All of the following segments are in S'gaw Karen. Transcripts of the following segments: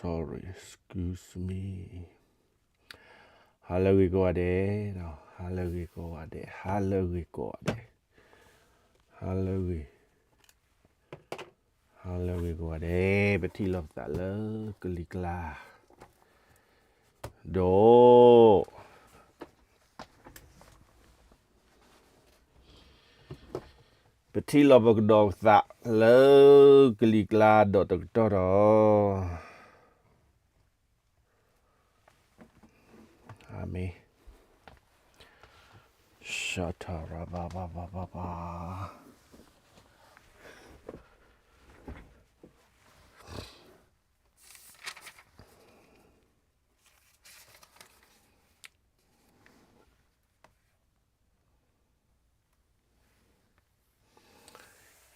sorry, excuse me. ဟါလၢအဂ့ၤကိးဂၤဒဲး, ဟါလၢအဂ့ၤကိးဂၤဒဲး, ဟါလၢအဂ့ၤကိးဂၤဒဲး, ဟါလၢအဂ့ၤ, ဟါလၢအဂ့ၤကိးဂၤဒဲး, ပထံၣ်လိာ်ပသးလၢကလံၤကျါ, ဒီး ပထံၣ်လိာ်ပကဒီးပသးလၢကလံၤကျါဒီးတကတီၢ်ဒီး, အၤမ့ၣ်, ရှထရဘဘဘဘဘ,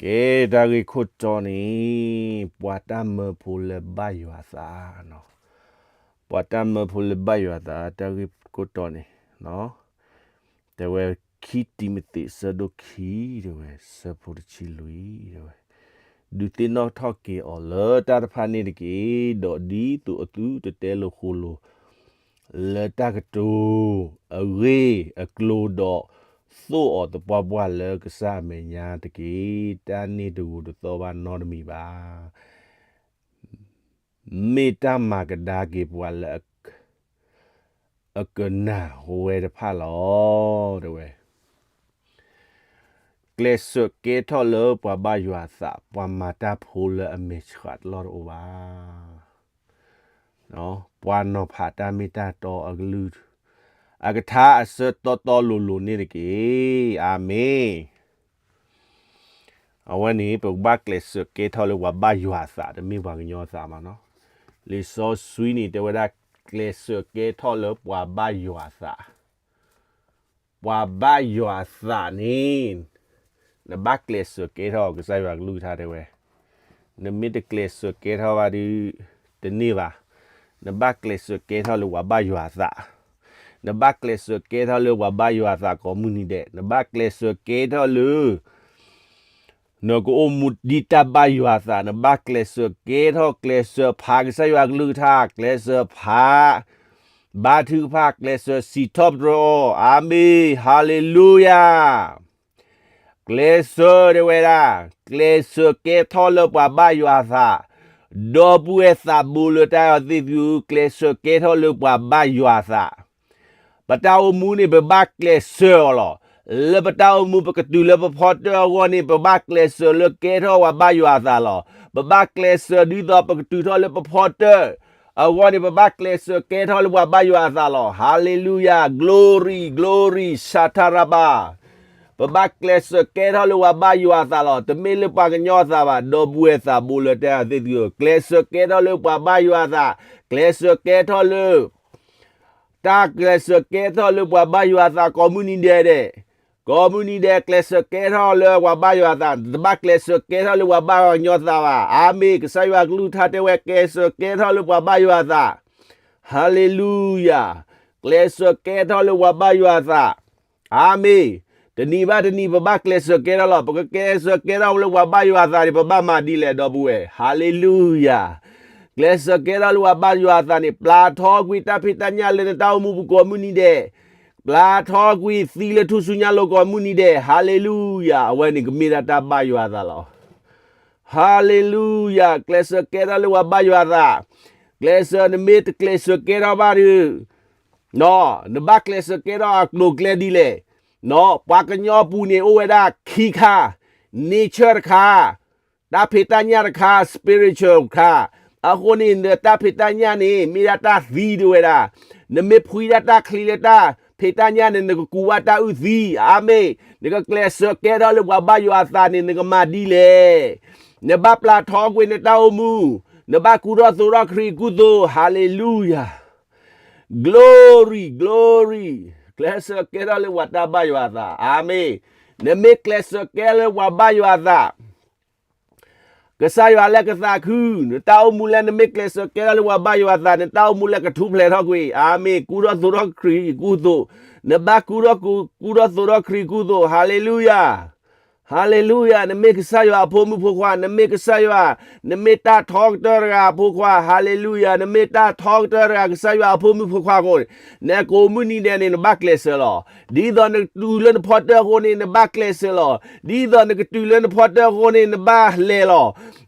ကဲ, တၢ်ဂ့ၢ်ခိၣ်တီန့ၣ်, ပှၤတၢ်မၢဖိလၢဘၣ်ယွၤအသး, ပှၤတၢ်မၢဖိလၢဘၣ်ယွၤအသး, တၢ်ဂ့ၢ်ခိၣ်တီန့ၣ်, တဲဝဲ ခံတံၤမသ့း ဆၢဒိၣ်ခံ, တဲဝဲ ဆၢဖိတဆံလွံၢ်, တဲဝဲ, ဒုးသ့ၣ်နီၣ်ထီၣ်က့ၤအီၤလၢတၢ်တဖၣ်န့ၣ်တက့ၢ်, ဒီးဒ်သိးအသုတတဲလိာ်ဃိလိာ် လၢတၢ်ကတိၤအဂ့ၢ်အကျိၤဒီး သိၣ်အီၤသပှၢ်ပှၢ်လၢကစၢ်အမဲာ်ညါတက့ၢ်. တၢ်န့ၣ်တဂိာ်တသီၣ်ဘၣ်နီတမံၤဘၣ်. မ့ၢ်တၢ်မၤကဒါက့ၤပှၤလၢ အကနၣ်ဝဲတဖၣ်လီၤ. တဲဝဲ ကျဲးစၢးကဲထီၣ်လၢပှၤဘၣ်ယွၤအသး, ပှၤမၤတၢ်ဖိလၢအမဲာ်ဆှးတလီၢ်တအိၣ်ဘၣ်. ပှၤနီၤဖးတၢ်မ့ၢ်တၢ်တီအကလုၢ်, အကထါအဆၢတီတီလိၤလိၤန့ၣ်တက့ၢ်. အၤမ့ၣ်. အဝဲန့ၣ် ပကဘၣ်ကျဲးစၢးကဲထီၣ်လၢပှၤဘၣ်ယွၤအသး, တမ့ၢ်ပှၤကညီအသးမးနီၤ. လံာ်စီဆှံန့ၣ် တဲဝဲဒၣ် ကျဲးစၢးကဲထီၣ်လၢပှၤဘၣ်ယွၤအသး. ပှၤဘၣ်ယွၤအသးန့ၣ် နဘၣ်ကျဲးစၢးကဲထီၣ် ကစၢ်ယွၤကလုၢ်ကထါတဲဝဲ, နမ့ၢ်တကျဲးစၢးကဲထီၣ်ဘၣ်ဒီး တန့ၢ်ဘၣ်. နဘၣ်ကျဲးစၢးကဲထီၣ်လၢပှၤဘၣ်ယွၤအသး, နဘၣ်ကျဲးစၢးကဲထီၣ်လၢပှၤဘၣ်ယွၤအသးကိးမုၢ်နံၤဒဲး, နဘၣ်ကျဲးစၢးကဲထီၣ်လၢ နကအိၣ်မူဒ်တၢ်ဘၣ်ယွၤအသး, နဘၣ်ကျဲးစၢးကဲထီၣ် ကျဲးစၢးဖးကစၢ်ယွၤကလုၢ်ကထါ, ကျဲးစၢးဖး ဘါထုကဖၣ်, ကျဲးစၢးစံးထီၣ်ပတြၢၤအီၤ, အၤမ့ၣ်, ဟါလ့လူယၤ. ကျဲးစၢးတဲဝဲဒၣ်, ကျဲးစၢးကဲထီၣ်လၢပှၤဘၣ်ယွၤအသး, ဒီပုၢ်ဝဲၢ်သးဘိလၢတၢ်အဲၣ်သ့ၣ်သုဧၢ, ကျဲးစၢးကဲထီၣ်လၢပှၤဘၣ်ယွၤအသး. ပတၢ်အိၣ်မူန့ၣ် ပဘၣ်ကျဲးစၢးအီၤလီၤ. လၢပတၢ်အိၣ်မူပကတုၤလၢပဖီတၢၢ်အဂီၢ်န့ၣ် ပဘၣ်ကျဲးစၢးလၢကဲထီၣ်ပှၤဘၣ်ယွၤအသးလီၤ. ပဘၣ်ကျဲးစၢးဒ်သိးပကတုၤထီၣ်လၢပဖီတၢၢ်အဂီၢ်န့ၣ် ပဘၣ်ကျဲးစၢးကဲထီၣ်လၢပှၤဘၣ်ယွၤအသးလီၤ. ဟါလ့လူယၤ, glory, glory, ရှထရဘါ. ပဘၣ်ကျဲးစၢးကဲထီၣ်လၢပှၤဘၣ်ယွၤအသးလီၤ. တမ့ၢ်လၢပှၤကညီအသးဘၣ်, ဒီပုၢ်ဝဲၢ်သးဘိလၢတၢ်အဲၣ်သ့ၣ်သုဧၢ, ကျဲးစၢးကဲထီၣ်လၢပှၤဘၣ်ယွၤအသး, ကျဲးစၢးကဲထီၣ်လၢ တၢ်ကျဲးစၢးကဲထီၣ်လၢပှၤဘၣ်ယွၤအသးကိးမုၢ်နံၤဒဲးဒဲး, ကိးမုၢ်နံၤဒဲး ကျဲးစၢးကဲထီၣ်လၢပှၤဘၣ်ယွၤအသး, တဘၣ်ကျဲးစၢးကဲထီၣ်လၢပှၤဘၣ်ပှၤကညီသးဘၣ်. အၤမ့ၣ်, ကစၢ်ယွၤကလုၢ်ကထါတဲဝဲ ကျဲးစၢးကဲထီၣ်လၢပှၤဘၣ်ယွၤအသး. ဟါလ့လူယၤ, ကျဲးစၢးကဲထီၣ်လၢပှၤဘၣ်ယွၤအသး. အၤမ့ၣ်. တနံၤဘၣ်တနံၤ ပဘၣ်ကျဲးစၢးကဲထီၣ်လီၤ. ပကကျဲးစၢးကဲထီၣ်လၢပှၤဘၣ်ယွၤအသးန့ၣ် ပဘၣ်မၤဒ်လဲၣ် ဒီပုၢ်ဝဲၢ်. ဟါလ့လူယၤ. ကျဲးစၢးကဲထီၣ်လၢပှၤဘၣ်ယွၤအသးန့ၣ် ပျၢ်ထီကွံာ်တၢ်ဖံးတၢ်ညၣ်လၢနတၢ်အိၣ်မူပူၤကိးမုၢ်နံၤဒဲး, ပျၢ်ထီကွံာ်သံလၢထူၣ်စုညါလိၤကိးမုၢ်နံၤဒဲး. ဟါလ့လူယၤ. အဝဲန့ၣ်ကမ့ၢ်ဒၣ်တၢ်ဘၣ်ယွၤအသးလီၤ. ဟါလ့လူယၤ. ကျဲးစၢးကဲထီၣ်လၢပှၤဘၣ်ယွၤအသး, ကျဲးစၢး နမ့ၢ်တကျဲးစၢးကဲထီၣ်ဘၣ်ဒီး, နဘၣ်ကျဲးစၢးကဲထီၣ်အကျိၤအကျဲဒ်လဲၣ်. ပှၤကညီပူၤန့ၣ်အိၣ်ဝဲဒၣ်ခံခါ, nature တခါ, တၢ်ဖံးတၢ်ညၣ်တခါ, spiritual တခါ. အဃိန့ၣ် နတၢ်ဖံးတၢ်ညၣ်န့ၣ် မ့ၢ်ဒၣ်တၢ်သံတဝဲဒၣ်. နမ့ၢ်ဖှံဒၣ်တၢ်ချံလၢတၢ်ဖံးတၢ်ညၣ်န့ၣ် နကကူးဘၣ်တၢ်အုၣ်သံ. အၤမ့ၣ်. နကကျဲးစၢးကဲထီၣ်လၢပှၤဘၣ်ယွၤအသးန့ၣ် နကမၤဒ်လဲၣ်. နဘၣ်ပျၢ်ထီကွံာ်နတၢ်အိၣ်မူ, နဘၣ်ကူထီၣ်သိးထီၣ်ခရံာ်အကူအသိး. ဟါလ့လူယၤ. Glory, glory. ကျဲးစၢးကဲထီၣ်လၢပှၤတၢ်ဘၣ်ယွၤအသး. အၤမ့ၣ်. နမ့ၢ်ကျဲးစၢးကဲလၢပှၤဘၣ်ယွၤအသး, ကစၢ်ယွၤလၢကသးခု, နတၢ်အိၣ်မူလၢနမ့ၢ်ကျဲးစၢးကဲထီၣ်လၢပှၤဘၣ်ယွၤအသး, နတၢ်အိၣ်မူလၢကထူၣ်ဖျဲးထီၣ်ကွံာ်. အၤမ့ၣ်. ကူထီၣ်သိးထီၣ်ခရံာ်အကူအသိး, နဘၣ်ကူထီၣ်, ကူထီၣ်သိးထီၣ်ခရံာ်အကူအသိး. ဟါလ့လူယၤ. ဟါလ့လူယၤ, နမ့ၢ်ကစၢ်ယွၤအဖိမုၣ်ဖိခွါ, နမ့ၢ်ကစၢ်ယွၤ, နမ့ၢ်တၢ်ထီကတၢၢ်တဂၤအဖိခွါ, ဟါလ့လူယၤ, နမ့ၢ်တၢ်ထီကတၢၢ်တဂၤ ကစၢ်ယွၤအဖိမုၣ်ဖိခွါအဃိန့ၣ်, နကိးမုၢ်နံၤဒဲးန့ၣ် နဘၣ်ကျဲးစၢးလီၤ. ဒ်သိးနကတုၤလၢနဖီတၢၢ်အဃိန့ၣ် နဘၣ်ကျဲးစၢးလီၤ. ဒ်သိးနကတုၤလၢနဖီတၢၢ်အဃိန့ၣ် နဘၣ်လဲၤလီၤ.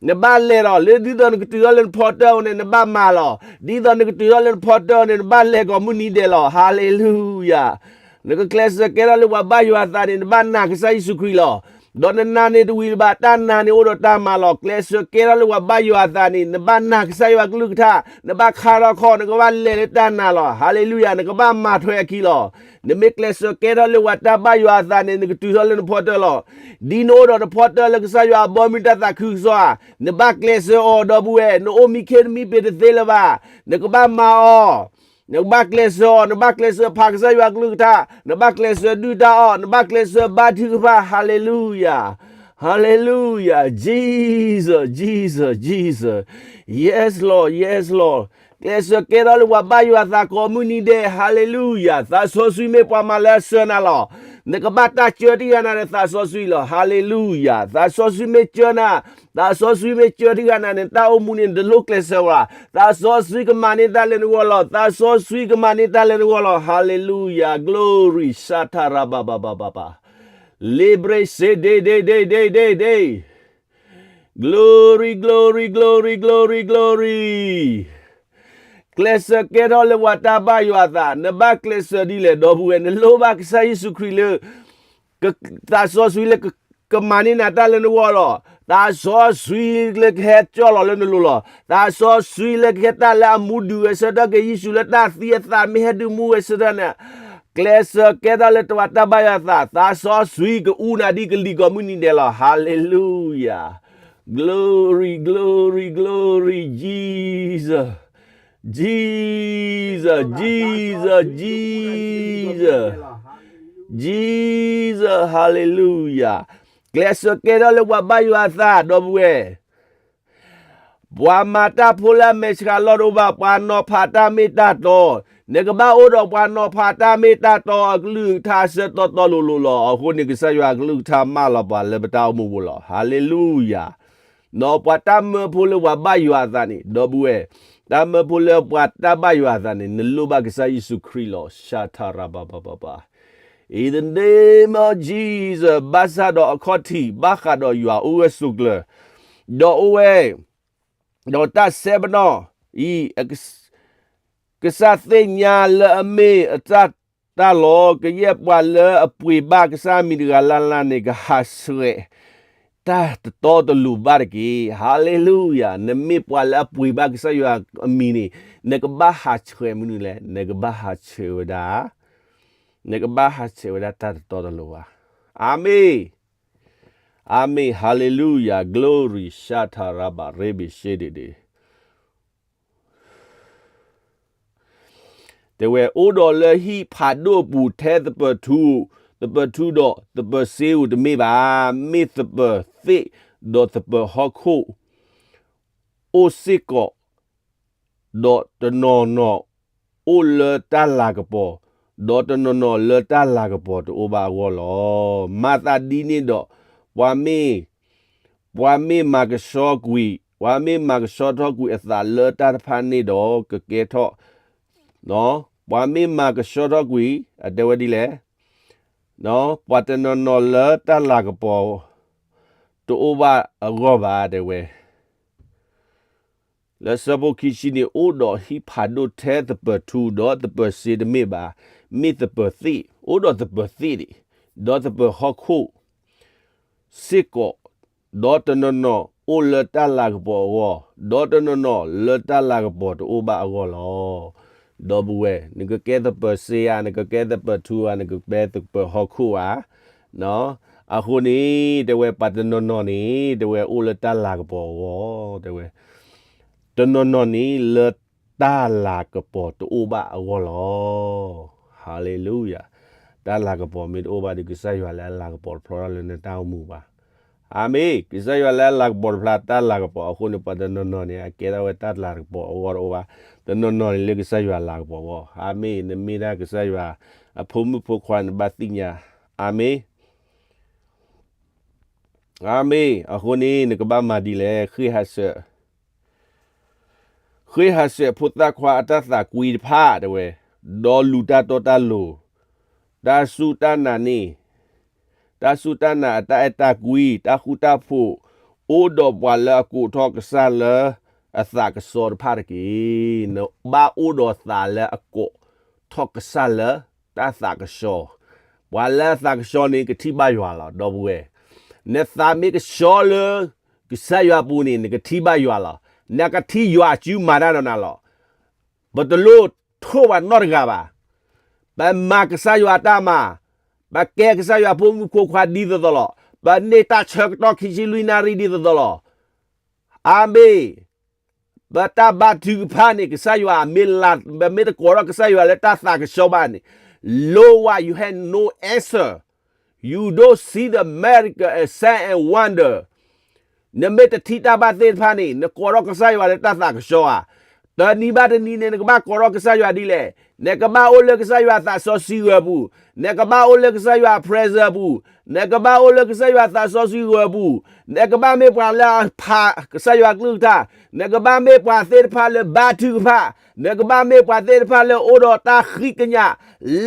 နဘၣ်လဲၤလီၤ. လၢ ဒ်သိးနကတုၤထီၣ်လၢနဖီတၢၢ်အဃိန့ၣ် နဘၣ်မၤလီၤ. ဒ်သိးနကတုၤထီၣ်လၢနဖီတၢၢ်အဃိန့ၣ် နဘၣ်လဲၤကိးမုၢ်နံၤဒဲးလီၤ. ဟါလ့လူယၤ. နကကျဲးစၢးကဲထီၣ်လၢပှၤဘၣ်ယွၤအသးန့ၣ် နဘၣ်နာ်ကစၢ်ယ့ၣ်ၡူးခရံာ်လီၤ. ဒီးနနာ်န့ၣ်တဝံၤဘၣ်, တၢ်နာ်န့ၣ်အိၣ်ဒီးတၢ်မၤလီၤ. ကျဲးစၢးကဲထီၣ်လၢပှၤဘၣ်ယွၤအသးန့ၣ် နဘၣ်နာ်ကစၢ်ယွၤကလုၢ်ကထါ, နဘၣ်ခါထီၣ်ခီၣ်, နကဘၣ်လဲၤလၢတၢ်နာ်လီၤ. ဟါလ့လူယၤ, နကဘၣ်မၤထွဲအခံလီၤ. နမ့ၢ်ကျဲးစၢးကဲထီၣ်လၢပှၤတၢ်ဘၣ်ယွၤအသးန့ၣ် နကတုၤထီၣ်လၢနဖီတၢၢ်လီၤ. ဒ်နအိၣ်ဒီးနဖီတၢၢ်လၢကစၢ်ယွၤအဘီမုၢ်တၢ်သးခုကစီၣ်ဧါ, နဘၣ်ကျဲးစၢးအီၤဒီပုၢ်ဝဲၢ်, နအိၣ်မံခ့တမံပ့ၤတသ့လၢၤဘၣ်. နကဘၣ်မၤအီၤ နကဘၣ်ကျဲးစၢးအီၤ, နဘၣ်ကျဲးစၢးဖးကစၢ်ယွၤကလုၢ်ကထါ, နဘၣ်ကျဲးစၢးဒုၣ်တၢ်အီၣ်, နဘၣ်ကျဲးစၢးဘါထုကဖၣ်, ဟါလ့လူယၤ, ဟါလ့လူယၤ, Jesus, Jesus, Jesus, Yes Lord, Yes Lord, ကျဲးစၢးကဲထီၣ်လၢပှၤဘၣ်ယွၤအသးကိးမုၢ်နံၤဒဲး, ဟါလ့လူယၤ, သးစီဆှံမ့ၢ်ပှၤမၤလၢအဆှၢနၤလီၤ. နကဘၣ်တၢ်စၢတဂၤနၤဒီးသးစီဆှံလီၤ, ဟါလ့လူယၤ, သးစီဆှံမ့ၢ်စၢနၤ, သးစီဆှံမ့ၢ်စၢတဂၤနၤန့ၣ် တၢ်အိၣ်မူန့ၣ် တလိၣ်ကျဲးစၢးဝဲ, သးစီဆှံကမၤန့ၢ်တၢ်လၢနဂီၢ်လီၤ, သးစီဆှံကမၤန့ၢ်တၢ်လၢနဂီၢ်လီၤ, ဟါလ့လူယၤ, Glory, ရှထရဘဘဘဘဘ, လ့ဘြ့စ့ဒ့ဒ့ဒ့ဒ့ဒ့, Glory, Glory, Glory, Glory, Glory, ကျဲးစၢးကဲထီၣ်လၢပှၤတၢ်ဘၣ်ယွၤအသး, နဘၣ်ကျဲးစၢးဒ်လဲၣ်ဒီပုၢ်ဝဲၢ်, နလိၣ်ဘၣ်ကစၢ်ယ့ၣ်ၡူးခရံာ်လၢ သးစီဆှံလၢကမၤန့ၢ်နၤတၢ်လၢနဂီၢ်လီၤ. သးစီဆှံလၢကဟဲကၠီၣ်လီၤလၢနလိၤလီၤ. သးစီဆှံလၢကဟဲတၢ်လၢအမူဒုးဂဲၤဆၢထၢၣ်က့ၤ ယ့ၣ်ၡူးလၢတၢ်သံအသးမ့ၢ်ဟဲဒုးမူဂဲၤဆၢထၢၣ်န့ၣ်, ကျဲးစၢးကဲထီၣ်လၢပှၤတၢ်ဘၣ်ယွၤအသး, သးစီဆှံကအူနၤဒ်ကလံၤကိးမုၢ်နံၤဒဲးလီၤ, ဟါလ့လူယၤ, Glory, Glory, Glory, Jesus, Jesus, Jesus, Jesus, Jesus, hallelujah, ကျဲးစၢးကဲထီၣ်လၢပှၤဘၣ်ယွၤအသး ဒီပုၢ်ဝဲၢ်, ပှၤမၤတၢ်ဖိလၢအမဲာ်ဆှးလီၢ်တအိၣ်ဘၣ်, ပှၤနီၤဖးတၢ်မ့ၢ်တၢ်တီ, နကဘၣ်အိၣ်ဒီးပှၤနီၤဖးတၢ်မ့ၢ်တၢ်တီအကလုၢ်ကထါအဆၢတီတီလိၤလိၤလီၤ. အဃိန့ၣ် ကစၢ်ယွၤအကလုၢ်ကထါမၢလီၤပှၤလၢပတၢ်အိၣ်မူပူၤလီၤ. ဟါလ့လူယၤ. နီၢ်ပှၤတၢ်မၢဖိလၢပှၤဘၣ်ယွၤအသးန့ၣ် ဒီပုၢ်ဝဲၢ်, တၢ်မၢဖိလၢပှၤတၢ်ဘၣ်ယွၤအသးန့ၣ် နလိၣ်ဘၣ်ကစၢ်ယ့ၣ်ၡူးခရံာ်လီၤ. ရှၤထရဘဘဘဘ, In the name of Jesus, ဘၣ်ဆၣ်ဒီးအခီၣ်ထံး ဘၣ်ဃးဒီးယွၤအိၣ်ဝဲဆိးကျၢၤ, ဒီးအိၣ်ဝဲ ဒီးတၢ်ဆဲးပနီၣ်အံၤ, ကစၢ်သ့ၣ်ညါလၢအမ့ၢ်အတၢ်တၢ်လီၤ. ကယဲၢ်ပှၤလၢအပှ့ၤဘၣ်ကစၢ်အမံၤတဂၤလၢ်လၢ်န့ၣ် ကဟးဆှဲးတၢ်တတီတလိၤဘၣ်တက့ၢ်. ဟါလ့လူယၤ. နမ့ၢ်ပှၤလၢအပှ့ၤဘၣ်ကစၢ်ယွၤအမံၤန့ၣ်, နကဘၣ်ဟးဆှဲးမနုၤလဲၣ်. နကဘၣ်ဟးဆှဲးဝဲဒၣ်, နကဘၣ်ဟးဆှဲးဝဲဒၣ်တၢ်တတီတလိၤဘၣ်. အၤမ့ၣ် အၤမ့ၣ်, ဟါလ့လူယၤ, glory, ရှၤထရဘရ့ဘ့ၣ်ရှ့ဒ့ဒ့. တဲဝဲ အိၣ်ဒီးလၢဟံၣ်ဖးဒိၣ်အပူၤထဲသပၢၤထူ, သပၢၤထူဒီးသပၢၤစ့ဧိၤတမ့ၢ်ဘၣ်. မ့ၢ်သပၢၤသ့ၣ်ဒီးသပၢၤဟီၣ်ခိၣ် အိၣ်စ့ၢ်ကီး, ဒီးတနီၤနီၤအိၣ်လၢတၢ်လၤကပီၤ, ဒီးတနီၤနီၤလၢတၢ်လၤကပီၤတအိၣ်ဘၣ်အဂီၢ်လီၤ. မၤသးဒ်န့ၣ်ဒီး, ပှၤမ့ၢ်, ပှၤမ့ၢ်မၤကဆှီကွံာ်, ပှၤမ့ၢ်မၤကဆှီထီၣ်ကွံာ်အသးလၢတၢ်တဖၣ်န့ၣ်ဒီး ကကဲထီၣ်, ပှၤမ့ၢ်မၤကဆှီထီၣ်ကွံာ်, အတဲဝဲဒ်လဲၣ်, ပှၤတနီၤနီၤလၢတၢ်လၤကပီၤ တအိၣ်ဘၣ်အဂီၢ်ဘၣ် တဲဝဲ. လၢဆၢဖိခံဆံန့ၣ် အိၣ်ဒီးဟံၣ်ဖးဒိၣ်ထဲသပၢၤထူဒီးသပၢၤစ့တမ့ၢ်ဘၣ်, မ့ၢ်သပၢၤသ့ၣ်, အိၣ်ဒီးသပၢၤသ့ၣ်န့ၣ်, ဒီးသပၢၤဟီၣ်ခိၣ်စ့ၢ်ကီး, ဒီးတနီၤနီၤအိၣ်လၢတၢ်လၤကပီၤအဂီၢ်, ဒီးတနီၤနီၤလၢတၢ်လၤကပီၤတအိၣ်ဘၣ်အဂီၢ်လီၤ. ဒီပုၢ်ဝဲၢ်, နကကဲသပၢၤစ့ဧါ, နကကဲသပၢၤထူဧါ, နကကဲသပၢၤဟီၣ်ခိၣ်ဧါ. အဃိန့ၣ် တဲဝဲ ပှၤတနီၤနီၤန့ၣ် တဲဝဲ အိၣ်လၢတၢ်လၤကပီၤအဂီၢ်, တဲဝဲ, တနီၤနီၤန့ၣ် လၢတၢ်လၤကပီၤတအိၣ်ဘၣ်အဂီၢ်လီၤ. ဟါလ့လူယၤ. တၢ်လၤကပီၤမ့ၢ်တအိၣ်ဘၣ်ဒီး ကစၢ်ယွၤလၢအလၤကပီၤတဖျါထီၣ်လၢနတၢ်အိၣ်မူဘၣ်. အၤမ့ၣ်, ကစၢ်ယွၤလၢအလၤကပီၤတဖျါ တၢ်လၤကပီၤအဃိန့ၣ် ပှၤတနီၤနီၤန့ၣ် အကဲထီၣ်ဝဲတၢ်လၤကပီၤအဂီၢ်တအိၣ်ဘၣ်, တနီၤနီၤန့ၣ်လၢကစၢ်ယွၤလၤကပီၤအဂီၢ်. အၤမ့ၣ်, နမ့ၢ်ဒၣ်ကစၢ်ယွၤအဖိမုၣ်ဖိခွါ နဘၣ်သ့ၣ်ညါ. အၤမ့ၣ်. အၤမ့ၣ်, အဃိန့ၣ် နကဘၣ်မၤဒ်လဲၣ်, ဃ့ဟးစၢၤ, ဃ့ဟးစၢၤဖိသၣ်ခွါအတၢ်သးကွံတဖၣ်တဲဝဲ, ဒီးလူၤတၢ်တီတၢ်လိၤ, တၢ်စူၢ်တၢ်နာ်န့ၣ်, တၢ်စူၢ်တၢ်နာ်အတၢ်အဲၣ်တၢ်ကွံ, တၢ်ဃူတၢ်ဖိး, အိၣ်ဒီးပှၤလၢအကိးထီၣ်ကစၢ်လၢအသးကဆှီတဖၣ်တက့ၢ်. နဘၣ်အိၣ်ဒီးသးလၢအကိးထီၣ်ကစၢ်လၢတၢ်သးကဆှီ, ပှၤလၢအသးကဆှီန့ၣ် ကထံၣ်ဘၣ်ယွၤလီၤ ဒီပုၢ်ဝဲၢ်. နသးမ့ၢ်ကဆှီလၢကစၢ်ယွၤအပူၤန့ၣ် နကထံၣ်ဘၣ်ယွၤလီၤ. နကထံၣ်ယွၤအစုမၤတၢ်ဒီးနၤလီၤ. ပတလိၣ်ထိၣ်ပှၤနီတဂၤဘၣ်. ပမၤကစၢ်ယွၤအတၢ်မၤ, ပကဲကစၢ်ယွၤဖိမုၣ်ဖိခွါဒ်သိးသိးလီၤ. ပန့ၢ်တၢ်ဆၢကတီၢ်ခံဆံလွံၢ်နၣ်ရံၣ်ဒ်သိးသိးလီၤ. အၤမ့ၣ်. ပတၢ်ဘါထုကဖၣ်န့ၣ် ကစၢ်ယွၤမ့ၢ်လၤ, ပမ့ၢ်တကိးထီၣ်ကစၢ်ယွၤလၢတၢ်သးကဆှီဘၣ်န့ၣ်, လိဝါ you have no answer, you don't see the miracle and sign and wonder. နမ့ၢ်တထံၣ်တၢ်ဘၣ်သ့ၣ်တဖၣ်န့ၣ် နကိးထီၣ်ကစၢ်ယွၤလၢတၢ်သးကဆှီဧါ. တနံၤဘၣ်တနံၤန့ၣ် နကဘၣ်ကိးထီၣ်ကစၢ်ယွၤဒ်လဲၣ်. နကဘၣ်အိၣ်လၢကစၢ်ယွၤသးစီဆှံဂၢၤအပူၤ, နကဘၣ်အိၣ်လၢကစၢ်ယွၤ presence အပူၤ, နကဘၣ်မ့ၢ်ပှၤလၢအဖးကစၢ်ယွၤကလုၢ်ကထါ, နကဘၣ်မ့ၢ်ပှၤ သ့ၣ်တဖၣ်လၢဘါထုကဖၣ်, နကဘၣ်မ့ၢ်ပှၤသ့ၣ်တဖၣ်လၢအိၣ်ဒီးတၢ်ဃံကညး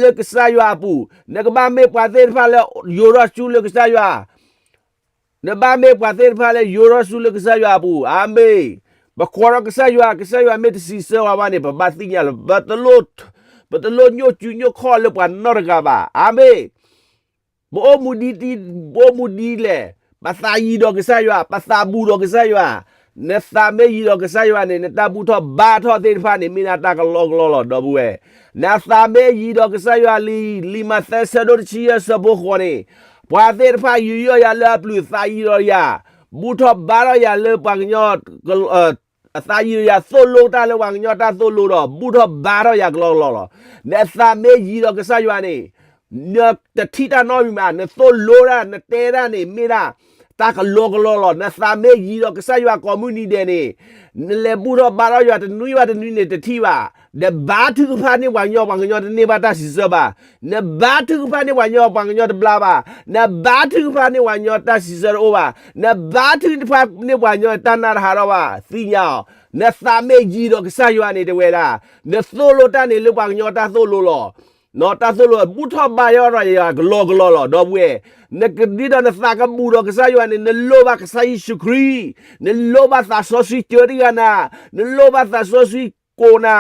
လၢကစၢ်ယွၤအပူၤ, နကဘၣ်မ့ၢ်ပှၤသ့ၣ်တဖၣ်လၢယိးထီၣ်ဆူလၢကစၢ်ယွၤ, နဘၣ်မ့ၢ်ပှၤသ့ၣ်တဖၣ်လၢယိးထီၣ်ဆူလၢကစၢ်ယွၤအပူၤ, အၤမ့ၣ်. ပကိးထီၣ်ကစၢ်ယွၤ, ကစၢ်ယွၤမ့ၢ်တစံးဆၢဝဲဘၣ်န့ၣ် ပဘၣ်သ့ၣ်ညါလီၤ. ပတလိၣ်, ပတလိၣ်ညိၣ်စုညိၣ်ခီၣ်လၢပှၤနီတဂၤဘၣ်, အၤမ့ၣ်. ပအိၣ်မူဒ်, ပအိၣ်မူဒ်လဲၣ်, ပသးယံၤဒီးကစၢ်ယွၤ, ပသးဘူၣ်ဒီးကစၢ်ယွၤ, နသးမ့ၢ်ယံၤဒီးကစၢ်ယွၤန့ၣ် နတၢ်ဘူၣ်ထီၣ်ဘါထီၣ်သ့ၣ်တဖၣ်န့ၣ် မ့ၢ်ဒၣ်တၢ်ကလီကလီလီၤ ဒီပုၢ်ဝဲၢ်. နသးမ့ၢ်ယံၤဒီးကစၢ်ယွၤလံ, လံာ်မးသဲဆၢဒိၣ်တဆံယဲၢ်ဆၢဖိဃိးန့ၣ်, ပှၤသ့ၣ်တဖၣ်ယူးယီၣ်ယၤလၢအပျုၤသးယံၤဒီးယၤ, ဘူၣ်ထီၣ်ဘါထီၣ်ယၤလၢပှၤကညီ အသးယံၤဒီးယၤ သိၣ်လိတၢ်လၢပှၤကညီတၢ်သိၣ်လိဒီး ဘူၣ်ထီၣ်ဘါထီၣ်ယၤကလီကလီလီၤ. နသးမ့ၢ်ယံၤဒီးကစၢ်ယွၤန့ၣ်, နတထံၣ်တၢ်နီတမံၤဘၣ်, နသိၣ်လိတၢ် နတဲတၢ်န့ၣ် မ့ၢ်ဒၣ်တၢ်ကလီကလီလီၤ. နသးမ့ၢ်ယံၤဒီးကစၢ်ယွၤကိးမုၢ်နံၤဒဲးန့ၣ်, နလဲၤဘူၣ်ထီၣ်ဘါထီၣ်ယွၤတနွံဘၣ်တနွံန့ၣ် တထံၣ်ဘၣ်. နဘါထုကဖၣ်န့ၢ်ပှၤကညီ ပှၤကညီတန့ၢ်ဘၣ်တၢ်စံးဆၢဘၣ်. နဘါထုကဖၣ်န့ၢ်ပှၤကညီ ပှၤကညီတဘျါဘၣ်. နဘါထုကဖၣ်န့ၢ်ပှၤကညီတၢ်စံးဆၢတအိၣ်ဘၣ်. နဘါထုကဖၣ်န့ၢ်ပှၤကညီတၢ်နါတဟးထီၣ်ဘၣ်. သ့ၣ်ညါအီၤ, နသးမ့ၢ်ယံၤဒီးကစၢ်ယွၤန့ၣ် တဲဝဲဒၣ်, နသိၣ်လိတၢ်န့ၣ်လၢပှၤကညီတၢ်သိၣ်လိလီၤ. တၢ်သိၣ်လိ ဘူၣ်ထီၣ်ဘါထီၣ်ယၤကလီကလီလီၤ ဒီပုၢ်ဝဲၢ်. နကဒ်သိးနသးကဘူၣ်ဒီးကစၢ်ယွၤန့ၣ် နလိၣ်ဘၣ်ကစၢ်ယ့ၣ်ၡူးခရံာ်, နလိၣ်ဘၣ်သးစီဆှံစၢတံၢ်ဃာ်နၤ, နလိၣ်ဘၣ်သးစီဆှံကိးနၤ,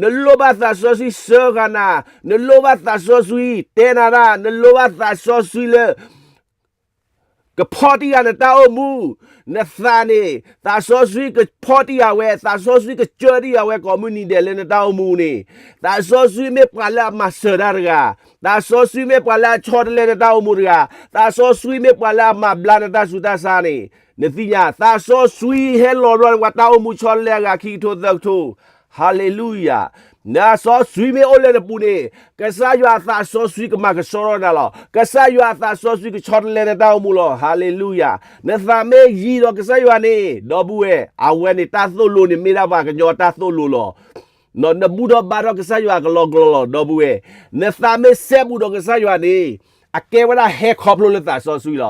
နလိၣ်ဘၣ်သးစီဆှံစၢဃာ်နၤ, နလိၣ်ဘၣ်သးစီဆှံတဲနၤတၢ်, နလိၣ်ဘၣ်သးစီဆှံလၢ ကဖီၣ်တံၢ်ဃာ်နတၢ်အိၣ်မူ, နသးန့ၣ် သးစီဆှံကဖီၣ်တံၢ်ဃာ်ဝဲ, သးစီဆှံကစၢတံၢ်ဃာ်ဝဲကိးမုၢ်နံၤဒဲးလၢနတၢ်အိၣ်မူန့ၣ်, သးစီဆှံမ့ၢ်ပှၤလၢအမၤစၢၤတၢ်တဂၤ, သးစီဆှံမ့ၢ်ပှၤလၢအဆီတလဲနတၢ်အိၣ်မူတဂၤ, သးစီဆှံမ့ၢ်ပှၤလၢအမၤဘျါနတၢ်ဆူးတၢ်ဆါန့ၣ်, နသ့ၣ်ညါ, သးစီဆှံဟဲလီၤဘျီပှၤတၢ်အိၣ်မူဆီတလဲအဂၤခံကထိသၢကထိ ဟါလ့လူယၤ. နသးစီဆှံမ့ၢ်အိၣ်လၢနပူၤန့ၣ်, ကစၢ်ယွၤအသးစီဆှံကမၤကဆှီထီၣ်နၤလီၤ. ကစၢ်ယွၤအသးစီဆှံကဆီတလဲနတၢ်အိၣ်မူလီၤ. ဟါလ့လူယၤ. နသးမ့ၢ်ယံၤဒီးကစၢ်ယွၤန့ၣ်, ဒီပုၢ်ဝဲၢ်, အဝဲန့ၣ်တၢ်သိၣ်လိန့ၣ်မ့ၢ်ဒၣ်ပှၤကညီတၢ်သိၣ်လိလီၤ. နဘူၣ်ထီၣ်ဘါထီၣ်ကစၢ်ယွၤကလီကလီလီၤ, ဒီပုၢ်ဝဲၢ်. နသးမ့ၢ်စဲဘူးဒီးကစၢ်ယွၤန့ၣ်, အကဲဝဲဒၣ်ဟဲခီဖျိလၢသးစီဆှံလီၤ.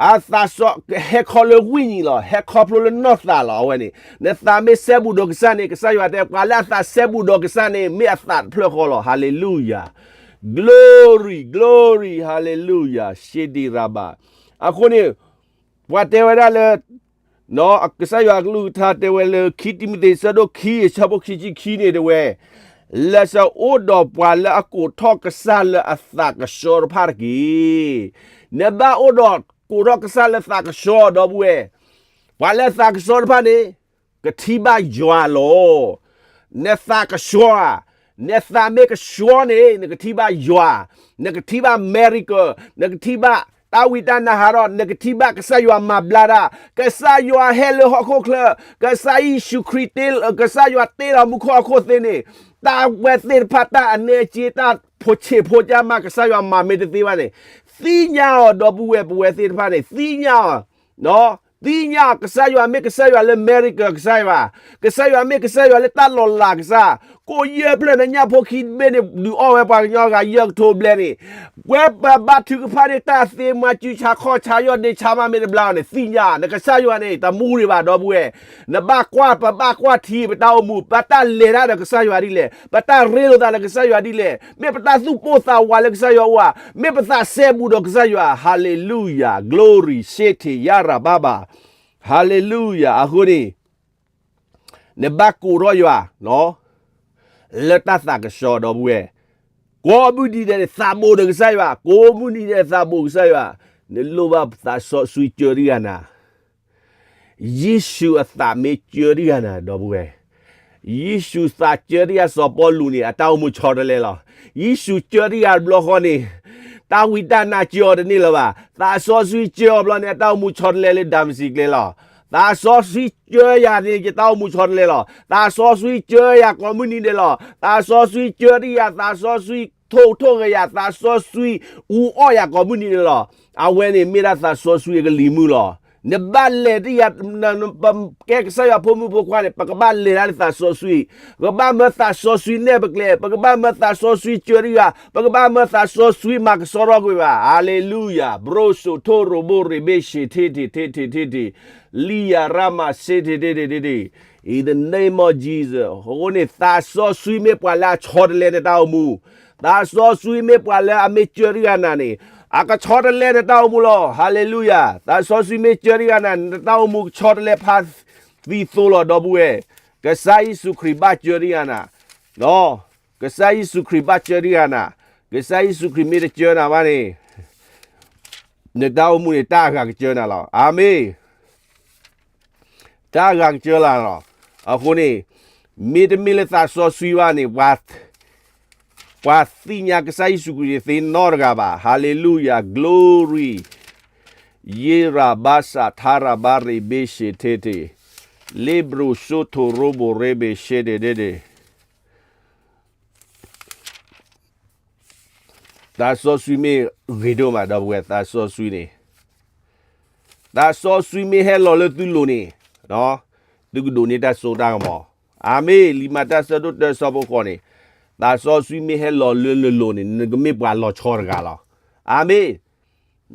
အသးစီ, ဟဲခီလၢဝိညာဉ်လီၤ, ဟဲခီဖျိလၢနီၢ်သးလီၤ. အဝဲန့ၣ် နသးမ့ၢ်စဲဘူးဒီးကစၢ်န့ၣ်, ကစၢ်ယွၤတဲ ပှၤလၢအသးစဲဘူးဒီးကစၢ်န့ၣ် မ့ၢ်အသးတဖျၢၣ်ဃီလီၤ. ဟါလ့လူယၤ. Glory, glory, ဟါလ့လူယၤ, ရှ့ဒံရဘၤ. အဃိန့ၣ်, ပှၤတဲဝဲဒၣ်လၢ ကစၢ်ယွၤအကလုၢ်ကထါတဲဝဲလၢ ခံတံၤမသ့း ဆၢဒိၣ်ခံ အဆၢဖိခံဆံခံန့ၣ်တဲဝဲ, လၢစအိၣ်ဒီးပှၤလၢအကိးထီၣ်ကစၢ်လၢအသးကဆှီတဖၣ်တက့ၢ်. နဘၣ်အိၣ်ဒီးကိးထီၣ်ကစၢ်လၢသးကဆှီ ဒီပုၢ်ဝဲၢ်, ပှၤလၢအသးကဆှီတဖၣ်န့ၣ် ကထံၣ်ဘၣ်ယွၤလီၤ. နသးကဆှီဧါ, နသးမ့ၢ်ကဆှီန့ၣ် နကထံၣ်ဘၣ်ယွၤ, နကထံၣ်ဘၣ် miracle, နကထံၣ်ဘၣ်တၢ်ဝံတၢ်နါဟးထီၣ်, နကထံၣ်ဘၣ်ကစၢ်ယွၤမၤဘျါတၢ်, ကစၢ်ယွၤဟဲလၢဟီၣ်ခိၣ်ချၢ, ကစၢ်ယ့ၣ်ၡူးခရံာ်တ့, ကစၢ်ယွၤတ့လီၤမူခိၣ်ဟီၣ်ခိၣ်သ့န့ၣ်, တၢ်ဝဲသ့ၣ်တဖၣ် တၢ်အနဲအက့ တၢ်ဖိဆံးဖိကါမး ကစၢ်ယွၤမၤမ့ၢ်တသ့ဘၣ်န့ၣ်, သ့ၣ်ညါအီၤ ဒီပုၢ်ဝဲၢ် ပဝဲသ့ၣ်တဖၣ်န့ၣ် သ့ၣ်ညါအီၤ သ့ၣ်ညါအီၤ ကစၢ်ယွၤမ့ၢ်ကစၢ်ယွၤလၢ miracle ကစၢ်ယွၤ, ကစၢ်ယွၤမ့ၢ်ကစၢ်ယွၤလၢတၢ်လီၤလးကစၢ်, ကိၣ်ယဲၢ်ဖျၢၣ် နညၣ်ဖိခံဘ့ၣ်န့ၣ် ဒုးအီၣ်ဝဲပှၤကညီဂၤယဲၢ်ကထိဘျဲၣ်န့ၣ်, ပှၤဘၣ်ထုကဖၣ်န့ၣ် တၢ်သ့မၤစုဆါခီၣ်ဆါယီၢ်ဒ့ဆါမးမ့ၢ်တဘျါအီၤန့ၣ် သ့ၣ်ညါ နကစၢ်ယွၤန့ၣ် တမူဒံးဘၣ် ဒီပုၢ်ဝဲၢ်. နဘၣ်ကွၢ် ပဘၣ်ကွၢ်ထံ ပတၢ်အိၣ်မူ ပတၢ်လဲၤတၢ်ဒီးကစၢ်ယွၤဒ်လဲၣ်, ပတၢ်ရ့လိာ်သးဒီးကစၢ်ယွၤဒ်လဲၣ်, မ့ၢ်ပတၢ်သူၣ်ပိၢ်သးဝးလၢကစၢ်ယွၤအိၣ်ဧါ, မ့ၢ်ပသးစဲဘူးဒီးကစၢ်ယွၤ, ဟၤလ့လူယၤ, glory, ရှ့ထံ ယၤရၤဘၣ်ဘၣ်, ဟၤလ့လူယၤ. အဃိန့ၣ် နဘၣ်ကိးထီၣ်ယွၤ လၢတၢ်သးကဆှီ ဒီပုၢ်ဝဲၢ်, ကိးမုၢ်နံၤဒဲးန့ၣ် သးဘိးဒီးကစၢ်ယွၤ, ကိးမုၢ်နံၤဒဲး သးဘိးကစၢ်ယွၤ, နလိၣ်ဘၣ်သးစီဆှံစၢတံၢ်ဂၤနၤ, ယ့ၣ်ၡူးအသးမ့ၢ်စၢတံၢ်ဂၤနၤ ဒီပုၢ်ဝဲၢ်, ယ့ၣ်ၡူးသးစၢတံၢ်ဂၤစီၤပီလူးန့ၣ် အတၢ်အိၣ်မူဆီတလဲလီၤ. ယ့ၣ်ၡူးစၢတံၢ်ဂၤတဘျီဃီန့ၣ် တၢ်ဝံတၢ်နါစၢအီၤတန့ၢ်လၢၤဘၣ်. သးစီဆှံစၢအီၤဘျီန့ၣ် အတၢ်အိၣ်မူဆီတလဲလၢဒၤမစံးကျဲလီၤ. သးစီဆှံစၢယၤန့ၣ် ယတၢ်အိၣ်မူဆီတလဲလီၤ. သးစီဆှံစၢယၤကိးမုၢ်နံၤဒဲးလီၤ. သးစီဆှံစၢတံၢ်ယၤ, သးစီဆှံထိၣ်ထိၣ်ဂဲၤယၤ, သးစီဆှံအူအီၣ်ယၤကိးမုၢ်နံၤဒဲးလီၤ. အဝဲန့ၣ်မ့ၢ်ဒၣ်သးစီဆှံအကလံၤမုၢ်လီၤ. နဘၣ်လဲၤတံၢ်ယၤ, ပကဲကစၢ်ယွၤဖိမုၣ်ဖိခွါန့ၣ် ပကဘၣ်လဲၤတၢ်လၢသးစီဆှံ, ပကဘၣ်မၢသးစီဆှံနဲၣ်ပကျဲ, ပကဘၣ်မၢသးစီဆှံစၢတံၢ်ယၤ, ပကဘၣ်မၢသးစီဆှံမၤကဆှီထီၣ်ကွံာ်ဘၣ်. ဟၤလ့လူယၤ, ဘြိၣ်စိထိၣ်ရိဘိၣ်ရ့ဘ့ၣ်ရှ့ထံထံထံထံထံထံ, လံယၤရမၤရှ့ထံထံထံထံထံ, in the name of Jesus. အဃိန့ၣ် သးစီဆှံမ့ၢ်ပှၤလၢအဆီတလဲနတၢ်အိၣ်မူ, သးစီဆှံမ့ၢ်ပှၤလၢအမ့ၢ်စၢတံၢ်ဂၤနၤန့ၣ် အကဆီတလဲနတၢ်အိၣ်မူလီၤ. ဟၤလ့လူယၤ, သးစီဆှံမ့ၢ်စၢတံၢ်ဂၤနၤ နတၢ်အိၣ်မူကဆီတလဲဖးသံသိလီၤ ဒီပုၢ်ဝဲၢ်, ကစၢ်ယ့ၣ်ၡူးခရံာ်ဘၣ်စၢတံၢ်ဂၤနၤ, ကစၢ်ယ့ၣ်ၡူးခရံာ်ဘၣ်စၢတံၢ်ဂၤနၤ, ကစၢ်ယ့ၣ်ၡူးခရံာ်မ့ၢ်တစၢနၤဘၣ်န့ၣ် နတၢ်အိၣ်မူန့ၣ် တၢ်အဂၤကစၢနၤလီၤ. အၤမ့ၣ်. တၢ်အဂၤကစၢလီၤ. အဃိန့ၣ် မ့တမ့ၢ်လၢသးစီဆှံဘၣ်န့ၣ် ပှၤသ့ၣ်ညါကစၢ်ယ့ၣ်ၡူးခရံာ်သ့နီတဂၤဘၣ်. ဟၤလ့လူယၤ, glory. ယ့ရဘါစးထါရဘါရ့ဘ့ၣ်ရှ့ထ့ထ့, လ့ဘြိၤစိထိၣ်ရိဘိၣ်ရ့ဘ့ၣ်ရှ့ဒ့ဒ့ဒ့ သးစီဆှံမ့ၢ်ဂ့ၤဒိၣ်မး ဒီပုၢ်ဝဲၢ်, သးစီဆှံန့ၣ်, သးစီဆှံမ့ၢ်ဟဲလီၤလၢသုလိၤန့ၣ်, သုကဒိးန့ၢ်တၢ်စိတၢ်ကမီၤ. အၤမ့ၣ်. လံာ်မၤတၢ်ဆၢဒိၣ်တၢဆၢဖိဃိးန့ၣ်, သးစီဆှံမ့ၢ်ဟဲလီၤလၢနလိၤန့ၣ် နကမ့ၢ်ပှၤလီၤဆီတဂၤလီၤ. အၤမ့ၣ်.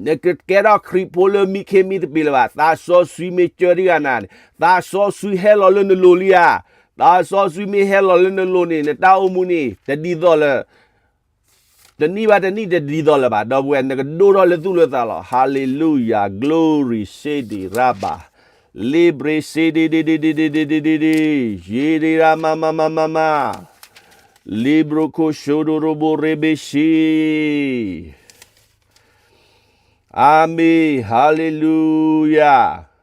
နကကဲထီၣ်ခရံာ်ဖိလၢမံခ့မံသပ့ၤလၢၤဘၣ်. သးစီဆှံမ့ၢ်စၢတံၢ်ဂၤနၤန့ၣ် သးစီဆှံဟဲလီၤလၢနလိၤလံဧါ. သးစီဆှံမ့ၢ်ဟဲလီၤလၢနလိၤန့ၣ် နတၢ်အိၣ်မူန့ၣ် တဒ်သိးလၢ တနံၣ်ဘၣ်တနံၣ်တဒ်သိးလၢၤဘၣ်. ဒီပုၢ်ဝဲၢ် နကဒိၣ်ထီၣ်လၢသူၣ်လၢသးလီၤ. ဟၤလ့လူယၤ, glory, ရှ့ဒံရဘါ, လ့ဘြ့ရှ့ဒ့ဒ့ဒ့ဒ့ဒ့ဒ့ဒ့ဒ့, ယ့ဒ့ရမၤမၤမၤမၤမၤ, လ့ဘြိခိၣ်စိဒိၣ်ရိဘိၣ်ရ့ဘ့ၣ်ရှ့. အၤမ့ၣ်, ဟၤလ့လူယၤ.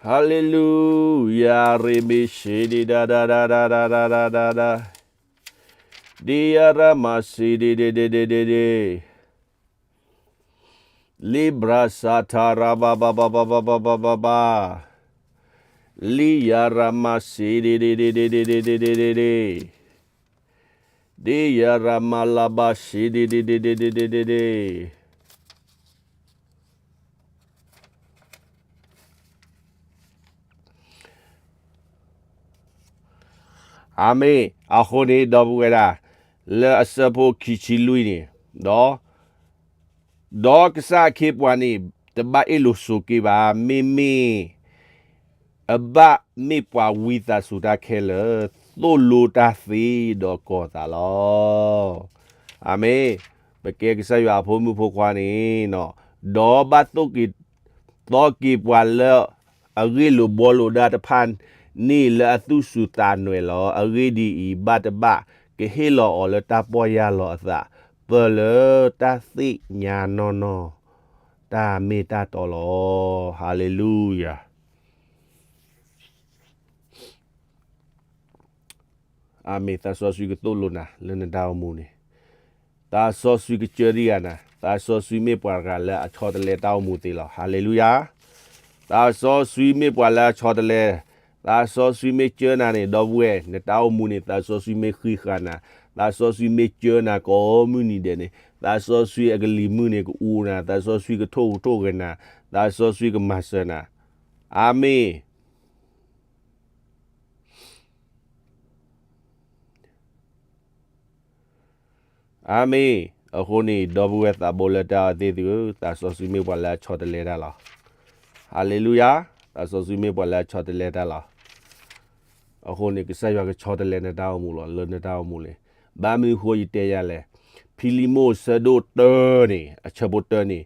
Hallelujah, Rebe Shede da da da da da da da da da. Dia Rama Sede de de de de de. Libra Sata Raba ba ba ba ba ba ba ba ba. Lia Rama Sede de de de de de de de de de. Dia Rama Laba Sede de de de de de de de. အၤမ့ၣ်. အဃိန့ၣ် ဒီပုၢ်ဝဲၢ်ဒၣ် လၢအဆၢဖိခံဆံလွံၢ်န့ၣ်, ဒီး ဒီးကစၢ်အခ့အပှၤန့ၣ် တဘၣ်အ့ၣ်လိာ်ဆိးက့ဘၣ်, မ့မ့ၢ် အဘၣ်မ့ၢ်ပှၤဝံသးစူၤတၢ်ခဲလၢာ်, သိၣ်လိတၢ်သ့ဒီးကီၤသးလီၤ. အၤမ့ၣ်. ပကဲကစၢ်ယွၤအဖိမုၣ်ဖိခွါန့ၣ်, ဒီးဘၣ်သိၣ်က့ၤ သီက့ၤပှၤလၢအဂ့ၢ်လိာ်ဘှီလိာ်ဒၣ်တဖၣ်န့ၣ် လၢအသူၣ်စူၤသးနွဲၣ်လီၤ. အဂ့ၢ်ဒ်အံၤ, ဘၣ်တဘၣ်ကဟ့ၣ်လီၤအီၤလၢတၢ်ပီၢ်ယၢ်လီၤအသး, ပၢၢ်လၢတၢ်သ့ၣ်ညါနီၢ်နီၢ် တၢ်မ့ၢ်တၢ်တီလီၤ. ဟၤလ့လူယၤ. အၤမ့ၣ်. သးစီဆှံကသိၣ်လိနၤလၢနတၢ်အိၣ်မူန့ၣ်, သးစီဆှံကစၢတံၢ်ဂၤနၤ, သးစီဆှံမ့ၢ်ပှၤတဂၤလၢအဆီတလဲတၢ်အိၣ်မူသ့လီၤ. ဟၤလ့လူယၤ. သးစီဆှံမ့ၢ်ပှၤလၢအဆီတလဲ, သးစီဆှံမ့ၢ်စၢနၤန့ၣ် ဒီပုၢ်ဝဲၢ်, နတၢ်အိၣ်မူန့ၣ် သးစီဆှံမ့ၢ်ဃံးဃာ်နၤ, သးစီဆှံမ့ၢ်ကၢနၤကိးမုၢ်နံၤဒဲးန့ၣ် သးစီဆှံအကလံၤမုၢ်န့ၣ် ကအူနၤ, သးစီဆှံကထိၣ်ကထိၣ်ဂဲၤနၤ, သးစီဆှံကမၤစၢၤနၤ. အၤမ့ၣ်. အၤမ့ၣ်. အဃိန့ၣ် ဒီပုၢ်ဝဲၢ်သးဘိလၢတၢ်အီသ့ၣ်သုဧၢ, သးစီဆှံမ့ၢ်ပှၤလၢအဆီတလဲတၢ်လီၤ. ဟၤလ့လူယၤ, သးစီဆှံမ့ၢ်ပှၤလၢအဆီတလဲတၢ်လီၤ. အဃိန့ၣ် ကစၢ်ယွၤကဆီတလဲနတၢ်အိၣ်မူလီၤ. လၢနတၢ်အိၣ်မူန့ၣ် ဘၣ်မနုၤဃိယတဲယၤလဲၣ်. ဖံလံမိၣ်ဆၢဒိၣ်တၢန့ၣ် အဆၢဖိတၢန့ၣ်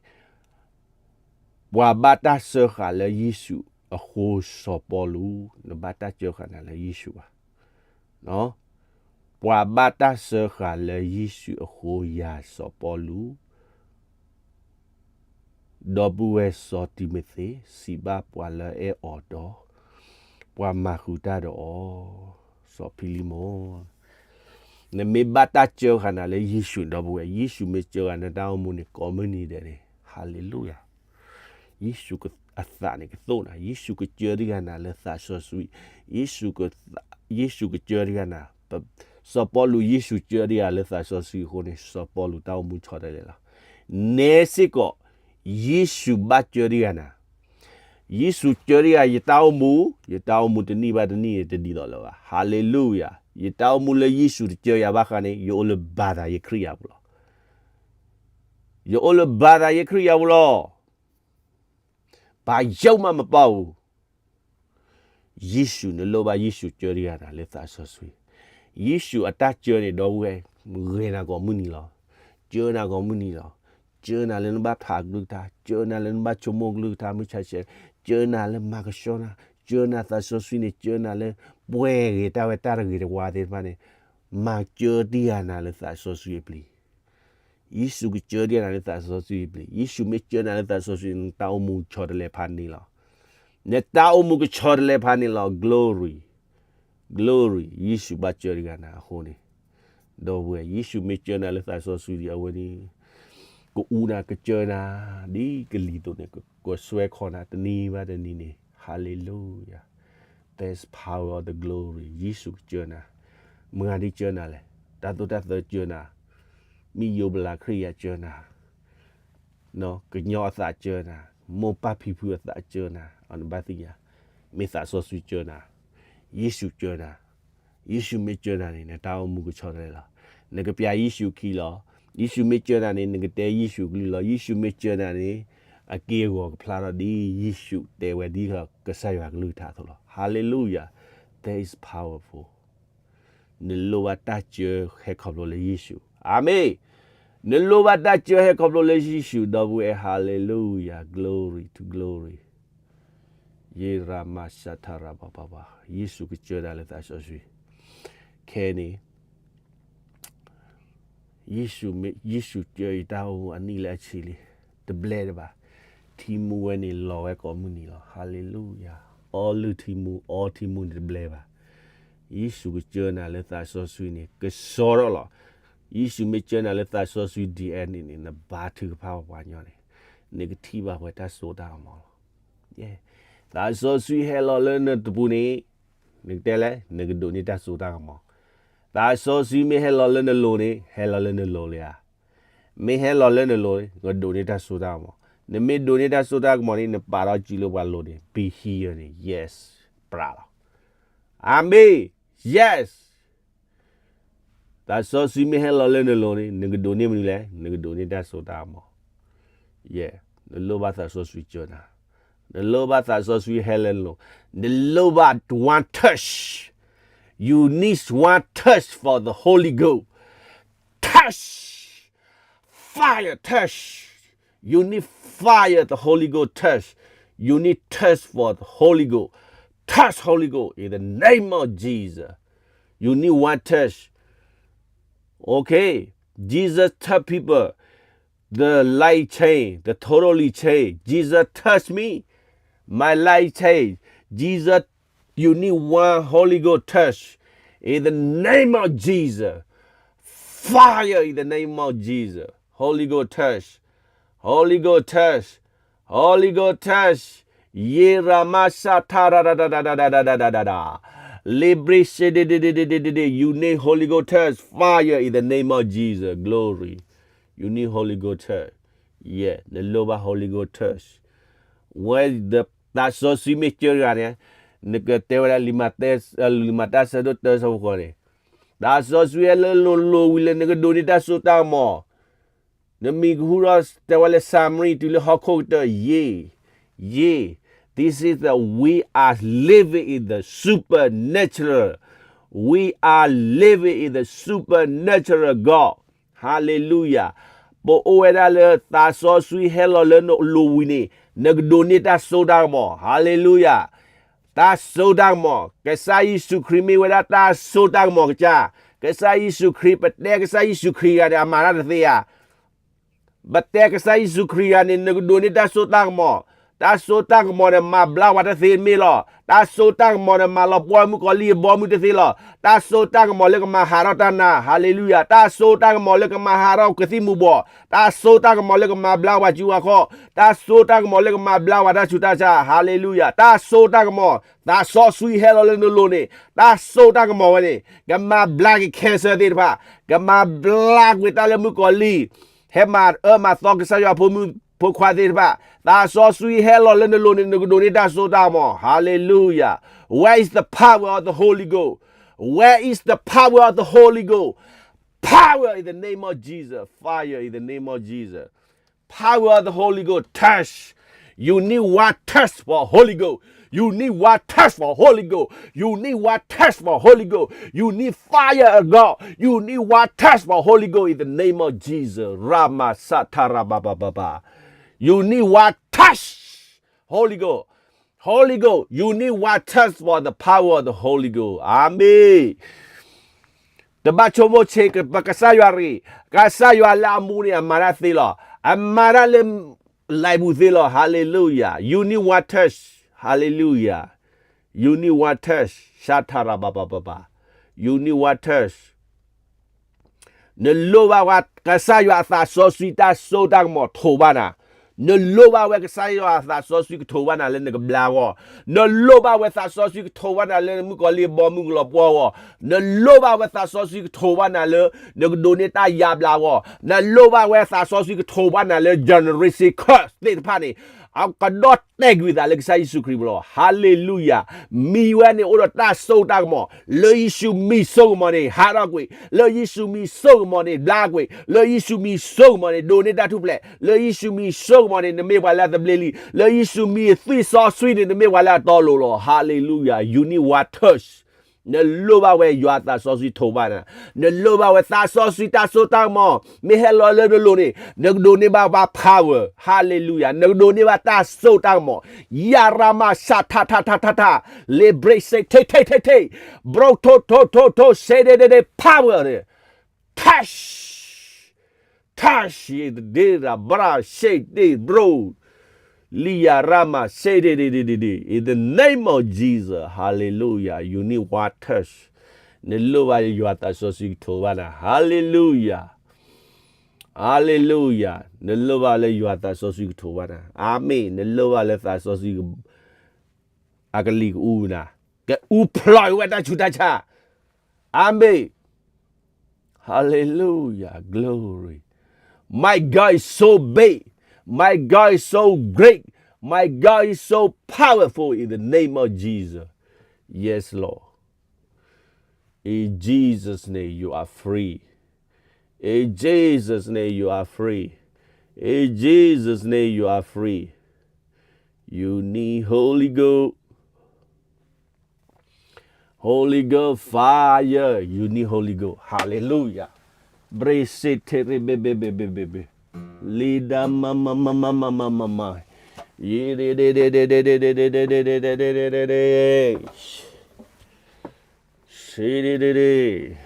ပှၤဘၣ်တၢ်စၢဃာ်လၢယ့ၣ်ၡူးအဃိစီၤပီလူး, နဘၣ်တၢ်စၢဃာ်နၤလၢယ့ၣ်ၡူးဘၣ်. ပှၤဘၣ်တၢ်စၢဃာ်လၢယ့ၣ်ၡူးအဃိယၤစီၤပီလူး, ဒီပုၢ်ဝဲၢ်စီၤတံၤမသ့း စံးဘၣ်ပှၤလၢအအဲၣ်အီၤဒီး ပှၤမၤဃုာ်တၢ်ဒီးအီၤ, စီၤဖံလံမိၣ် နမ့ၢ်ဘၣ်တၢ်စၢဃာ်နၤလၢယ့ၣ်ၡူး ဒီပုၢ်ဝဲၢ်, ယ့ၣ်ၡူးမ့ၢ်စၢဃာ်နတၢ်အိၣ်မူန့ၣ် ကိးမုၢ်နံၤဒဲးန့ၣ်, ဟၤလ့လူယၤ, ယ့ၣ်ၡူးအသးန့ၣ်ကသိၣ်နၤ, ယ့ၣ်ၡူးကစၢတံၢ်ဃာ်နၤလၢသးစီဆှံ, ယ့ၣ်ၡူးကစၢတံၢ်ဃာ်နၤ, စီၤပီလူးယ့ၣ်ၡူးစၢတံၢ်ဃာ်လၢသးစီဆှံအဃိန့ၣ် စီၤပီလူးတၢ်အိၣ်မူဆီတလဲလီၤ. နဲစ့ၢ်ကီး ယ့ၣ်ၡူးဘၣ်စၢတံၢ်ဃာ်နၤ ယ့ၣ်ၡူးစၢတံၢ်ဃာ်ယတၢ်အိၣ်မူ, ယတၢ်အိၣ်မူတနံၣ်ဘၣ်တနံၣ်န့ၣ် တဒ်သိးလၢၤဘၣ်. ဟၤလ့လူယၤ, ယတၢ်အိၣ်မူလၢယ့ၣ်ၡူးတစၢယၤဘၣ်ဃးန့ၣ် ယအိၣ်လၢဘါသးယခရံာ်ယၤပူၤလီၤ. ယအိၣ်လၢဘါသးယခရံာ်ယၤပူၤလီၤ. ပယီၤမးမပာ်ပူၤ ယ့ၣ်ၡူး, နလိၣ်ဘၣ်ယ့ၣ်ၡူးစၢတံၢ်ဃာ်နၤလၢသးစီဆှံ. ယ့ၣ်ၡူးအတၢ်စၢန့ၣ် ဒီပုၢ်ဝဲၢ်, ဂဲၤနၤကိးမုၢ်နံၤလီၤ. စၢနၤကိးမုၢ်နံၤလီၤ. စၢနၤလၢနဘၣ်ဖးကလုၢ်ကထါ, စၢနၤလၢနဘၣ်ဆိကမိၣ်ကလုၢ်ကထါမုၢ်ဆါဆဲး, စၢနၤလၢမၤကဆှီနၤ, စၢနၤသးစီဆှံန့ၣ် စၢနၤလၢ ပှဲၤဂ့ၤတၢ်ဝဲတၢ်တဂ့ၤတဝါသ့ၣ်တဖၣ်န့ၣ်, မၤစၢတံၢ်ဃာ်နၤလၢသးစီဆှံအပျံၤ ယ့ၣ်ၡူးကစၢတံၢ်နၤလၢသးစီဆှံအပျံၤ, ယ့ၣ်ၡူးမ့ၢ်စၢနၤလၢသးစီဆှံန့ၣ် နတၢ်အိၣ်မူကဆီတလဲဖးန့ၣ်လီၤ. နတၢ်အိၣ်မူကဆီတလဲဖးန့ၣ်လီၤ. Glory, glory, ယ့ၣ်ၡူးဘၣ်စၢတံၢ်ဃာ်နၤအဃိန့ၣ်, ဒီပုၢ်ဝဲၢ်, ယ့ၣ်ၡူးမ့ၢ်စၢနၤလၢသးစီဆှံဒီး အဝဲန့ၣ် ကအူနၤကစၢနၤ ဒ်ကလံၤအသိးန့ၣ် ကဆွဲခီနၤတနံၤဘၣ်တနံၤန့ၣ်, hallelujah, there's power of the glory, ယ့ၣ်ၡူးကစၢနၤ, မတၤဒ်စၢနၤလဲၣ်, တၢ်သိၣ်တၢ်သီစၢနၤ, မ့ၢ်ယိၤဘလးခရံာ်ယၤစၢနၤ, ကညီအသးစၢနၤ, မိၢ်ပၢ်ဖံဖုအသးစၢနၤ, အီၤနဘၣ်သ့ၣ်ညါ, မ့ၢ်သးစီဆှံစၢနၤ, ယ့ၣ်ၡူးစၢနၤ, ယ့ၣ်ၡူးမ့ၢ်စၢနၤန့ၣ် နတၢ်အိၣ်မူကဆီတလဲလီၤ. နကပျးယ့ၣ်ၡူးခံလီၤ. ယ့ၣ်ၡူးမ့ၢ်စၢနၤန့ၣ် နကတဲယ့ၣ်ၡူးကလုၢ်လီၤ. ယ့ၣ်ၡူးမ့ၢ်စၢနၤန့ၣ် အက့ၢ်အဂီၤကဖျါထီၣ်ဒ်ယ့ၣ်ၡူးတဲဝဲဒ်ကစၢ်ယွၤကလုၢ်ကထါအသိးလီၤ. Hallelujah, that is powerful. နလိၣ်ဘၣ်တၢ်စၢဟဲခီဖျိလၢယ့ၣ်ၡူး, အၤမ့ၣ်, နလိၣ်ဘၣ်တၢ်စၢဟဲခီဖျိလၢယ့ၣ်ၡူး ဒီပုၢ်ဝဲၢ်, hallelujah, glory to glory. ယ့ရမၤစးထရပၤပၤ, ယ့ၣ်ၡူးကစၢနၤလၢသးစီဆှံ, ခဲအံၤန့ၣ် ယ့ၣ်ၡူးမ့ၢ်, ယ့ၣ်ၡူးစၢယတၢ်အိၣ်မူအနံၣ်လၢအဆံးလံ, တဘျဲဒံးဘၣ်. ထံမူဝဲန့ၣ်လီၤဝဲကိးမုၢ်နံၤလီၤ. Hallelujah. အီလုၢ်ထံမူ, အီထံမူန့ၣ်တဘျဲဘၣ်. ယ့ၣ်ၡူးကစၢနၤလၢသးစီဆှံန့ၣ် ကစီထီၣ်လီၤ. ယ့ၣ်ၡူးမ့ၢ်စၢနၤလၢသးစီဆှံဒ်အံၤန့ၣ်န့ၣ် နဘါထုကဖၣ်ပှၤကညီန့ၣ်, နကထံၣ်ဘၣ်ပှၤတၢ်စိတၢ်ကမီၤလီၤ. သးစီဆှံဟဲလီၤလၢနတပူၤန့ၣ်, နကတဲလဲၣ်, နကဒိးန့ၢ်တၢ်စိတၢ်ကမီၤ. သးစီဆှံမ့ၢ်ဟဲလီၤလၢနလိၤန့ၣ်, ဟဲလီၤလၢနလိၤလံဧါ. မ့ၢ်ဟဲလီၤလၢနလိၤန့ၣ် နကဒိးန့ၢ်တၢ်စိတၢ်ကမီၤ. နမ့ၢ်ဒိးန့ၢ်တၢ်စိတၢ်ကမီၤန့ၣ် နပာ်ထီၣ်စုလၢပှၤလိၤန့ၣ်, be healedန့ၣ်, yes, ပြးလီၤ. အၤမ့ၣ်, yes. သးစီဆှံမ့ၢ်ဟဲလီၤလၢနလိၤန့ၣ် နကဒိးန့ၢ်မနုၤလဲၣ်, နကဒိးန့ၢ်တၢ်စိတၢ်ကမီၤ. ယဲ, နလိၣ်ဘၣ်သးစီဆှံစၢနၤ, နလိၣ်ဘၣ်သးစီဆှံဟဲလၢနလိၤ, နလိၣ်ဘၣ် one touch. You need one touch for the Holy Ghost. Touch. Fire, touch. You need fire, the Holy Ghost touch. You need touch for the Holy Ghost. Touch Holy Ghost in the name of Jesus. You need one touch. Okay. Jesus touch people. The life change. The totally change. Jesus touch me. My life change. Jesus, you need one Holy Ghost touch. In the name of Jesus. Fire in the name of Jesus. Holy Ghost touch. Holy Ghost touch. Holy Ghost touch. Ye Rama Sata da da da da da da da da da da. Libre se de de de de de de de. You need Holy Ghost touch. Fire in the name of Jesus. Glory. You need Holy Ghost touch. Yeah, နလိၣ်ဘၣ် Holy Ghost touch. ဝဲ သးစီဆှံမ့ၢ်ကၢတဂၤန့ၣ်, နကတဲဝဲဒၣ်လံာ်မၤတၢ်ဆၢဒိၣ်တၢဆၢဖိဃီန့ၣ်, သးစီဆှံဟဲလၢနလိၤနလိၤဝံၤလၢနကဒိးန့ၢ်တၢ်စိတၢ်ကမီၤ နမံၤကဟူထီၣ်တဲဝဲလၢ Samaria တုၤလၢဟီၣ်ခိၣ်ကတၢၢ် ယ့ၢ်, ယ့ၢ်, this is the, we are living in the supernatural, we are living in the supernatural God, hallelujah, ပအိၣ်ဝဲဒၣ်လၢသးစီဆှံဟဲလီၤလၢနလိၤဝံၤန့ၣ် နကဒိးန့ၢ်တၢ်စိတၢ်ကမီၤ, hallelujah. တၢ်စိတၢ်ကမီၤ, ကစၢ်ယ့ၣ်ၡူးခရံာ်မ့ၢ်ဝဲဒၣ်တၢ်စိတၢ်ကမီၤကစၢ်, ကစၢ်ယ့ၣ်ၡူးခရံာ် ပတဲကစၢ်ယ့ၣ်ၡူးခရံာ်ဂၤန့ၣ် အမၤတၢ်တသ့ဧါ, ပတဲကစၢ်ယ့ၣ်ၡူးခရံာ်ဂၤန့ၣ် နကဒိးန့ၢ်တၢ်စိတၢ်ကမီၤ, တၢ်စိတၢ်ကမီၤန့ၣ် မၤဘျါဝဲတၢ်သ့တမ့ၢ်လီၤ, တၢ်စိတၢ်ကမီၤန့ၣ် မၤလီၤပှီၢ်မုၣ်ကီၤလံၢ်အဘီမုၢ်တသ့လီၤ, တၢ်စိတၢ်ကမီၤလၢကမၤဟးထီၣ်တၢ်နါ, hallelujah, တၢ်စိတၢ်ကမီၤလၢကမၤဟးထီၣ်ကသံၣ်မူၤဘှီး, တၢ်စိတၢ်ကမီၤလၢကမၤဘျါဝဲစုဝဲခီၣ်, တၢ်စိတၢ်ကမီၤလၢကမၤဘျါဝဲတၢ်ဆူးတၢ်ဆါ, hallelujah, တၢ်စိတၢ်ကမီၤ, သးစီဆှံဟဲလီၤလၢနလိၤန့ၣ်, တၢ်စိတၢ်ကမီၤဝဲန့ၣ် ကမၤဘျါက့ၤ cancer သ့ၣ်တဖၣ်, ကမၤဘျါကွံာ်တၢ်လၢမုၣ်ကီၤလံၢ်, ဟဲမၤအၢမၤသီကစၢ်ယွၤဖိမုၣ်ဖိခွါသ့ၣ်တဖၣ်, သးစီဆှံဟဲလီၤလၢနလိၤန့ၣ် နကဒိးန့ၢ်တၢ်စိတၢ်ကမီၤ, hallelujah, where is the power of the Holy Ghost, where is the power of the Holy Ghost, power in the name of Jesus, fire in the name of Jesus. Power of the Holy Ghost, touch. You need one touch for Holy Ghost. You need one touch for Holy Ghost. You need one touch for Holy Ghost. You need fire of God. You need one touch for Holy Ghost in the name of Jesus. Rama Satarababa. You need one touch. Holy Ghost. Holy Ghost, you need one touch for the power of the Holy Ghost. Amen. တဘၣ်ဆိကမိၣ်ဆ့ ပကစၢ်ယွၤတဂ့ၤ, ကစၢ်ယွၤလၢအမူန့ၣ် အမၤတၢ်သ့လီၤ. အမၤတၢ်လၢ လံာ်ပူၤသ့လီၤ. Hallelujah. You need one touch. Hallelujah. You need one touch. Shatarabababa. You need one touch. နလိၣ်ဘၣ်ဝဲကစၢ်ယွၤအသးစီဆှံတၢ်စိတၢ်ကမီၤထိးဘၣ်နၤ, နလိၣ်ဘၣ်ဝဲကစၢ်ယွၤအသးစီဆှံကထိးဘၣ်နၤလၢနကဘျါဂီၢ်, နလိၣ်ဘၣ်ဝဲသးစီဆှံကထိးဘၣ်နၤလၢနမုၣ်ကီၤလံၢ်အဘီမုၢ်ကလီၤပှီၢ်ဂီၢ်, နလိၣ်ဘၣ်ဝဲသးစီဆှံကထိးဘၣ်နၤလၢ နကဒိးန့ၢ်တၢ်ယါဘျါဂီၢ်, နလိၣ်ဘၣ်ဝဲသးစီဆှံကထိးဘၣ်နၤလၢ generation curse သ့ၣ်တဖၣ်န့ၣ် အကဒီၣ်တဲာ်ကွံာ်သးလၢကစၢ်ယ့ၣ်ၡူးခရံာ်ပူၤလီၤ. Hallelujah. မံၤဝဲန့ၣ်အိၣ်ဒီးတၢ်စိတၢ်ကမီၤ, လၢယ့ၣ်ၡူးမံၤစိကမီၤန့ၣ် ဟးထီၣ်ကွံာ်, လၢယ့ၣ်ၡူးမံၤစိကမီၤန့ၣ် ဘျါကွံာ်, လၢယ့ၣ်ၡူးမံၤစိကမီၤန့ၣ် ဒိးန့ၢ်တၢ်ထူၣ်ဖျဲး, လၢယ့ၣ်ၡူးမံၤစိကမီၤန့ၣ် နမ့ၢ်ပှၤလၢအသဘျ့လံ, လၢယ့ၣ်ၡူးမံၤအသွံၣ်စီဆှံန့ၣ် နမ့ၢ်ပှၤလၢအတီအလိၤလီၤ. Hallelujah. You need one touch. နလိၣ်ဘၣ်ဝဲယွၤသးစီဆှံထိးဘၣ်နၤ, နလိၣ်ဘၣ်ဝဲသးစီဆှံတၢ်စိတၢ်ကမီၤ, မ့ၢ်ဟဲလီၤလၢနလိၤန့ၣ် နကဒိးန့ၢ်ဘၣ်ပှၤ power, hallelujah, နကဒိးန့ၢ်ဘၣ်တၢ်စိတၢ်ကမီၤ, ယၤရမၤရှးထးထးထးထးထး, လ့ဘြ့စ့ထ့ထ့ထ့ထ့, ဘြိထိထိထိထိ ရှဲဒ့ဒ့ဒ့ power န့ၣ် touch, touch, ဒ့ရဘြၣ်ရှ့ဒ့ဘြိ, လံယၤရမၤရှ့ဒ့ဒ့ဒ့ဒ့ဒ့, in the name of Jesus, hallelujah, you need one touch. နလိၣ်ဘၣ်လၢယွၤသးစီဆှံကထိးဘၣ်နၤ, hallelujah, hallelujah, နလိၣ်ဘၣ်လၢယွၤသးစီဆှံကထိးဘၣ်နၤ, အၤမ့ၣ်, နလိၣ်ဘၣ်လၢသးစီဆှံ အကလံၤကအူနၤ, ကအူဖျိးဝဲတၢ်ဆူးတၢ်ဆါ. Amen. Hallelujah. Glory. My God is so big. My God is so great. My God is so powerful in the name of Jesus. Yes, Lord. In Jesus' name, you are free. In Jesus' name, you are free. In Jesus' name, you are free. You need Holy Ghost. Holy Ghost fire. You need Holy Ghost. Hallelujah. Brese tere be be be be be be. Lida ma ma ma ma ma ma ma ma. Ye de de de de de de de de de de de de de de. Shidididi.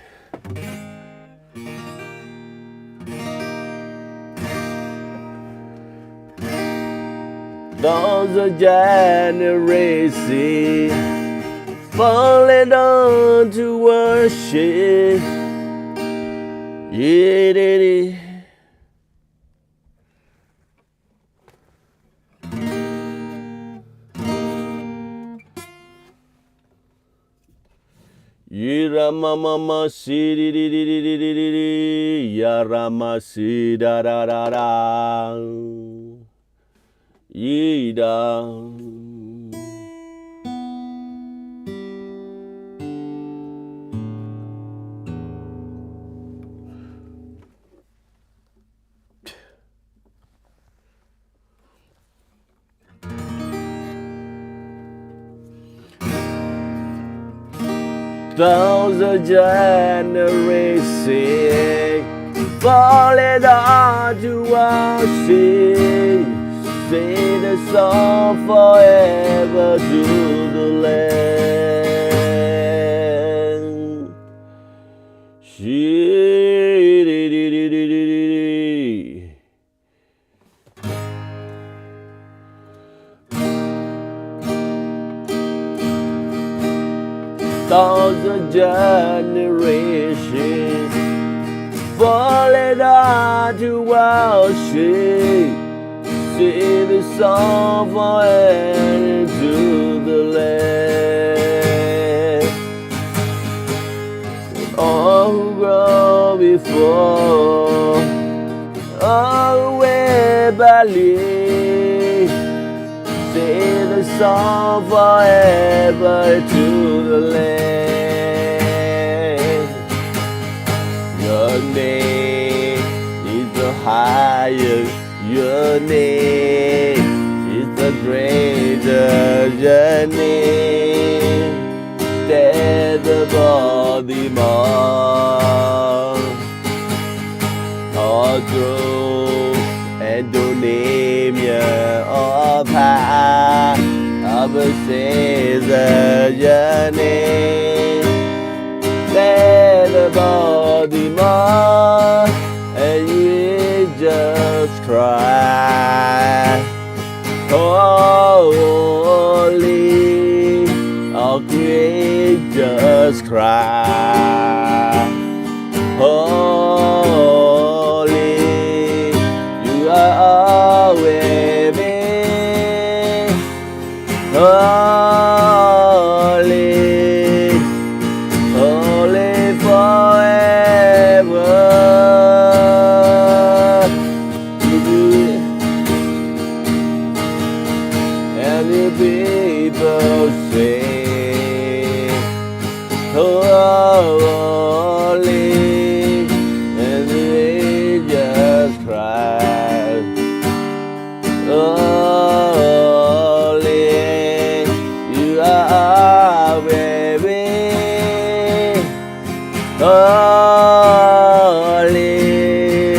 Thousand generations falling down to worship. Yididi. မမမစံဒံဒံဒံဒံဒံဒံဒံဒံ, ယၤရမစံဒၤဒၤဒၤဒၤ, ယံဒၤ. Thousand generations falling down to worship, sing the song forever to the Lamb. Shi-, Thousand generations falling down to worship, sing the song forever to the Lamb. All who go before Always believe, sing the song forever to the Lamb. Your name is the highest, your name is the greatest, your name stands above them all. All thrones and dominion, all power, all possession, your name stand above them all, and you just cry, holy, all creatures cry, holy, you are always be holy, holy forever. And the people say, holy, and the angels cry, holy, you are always holy,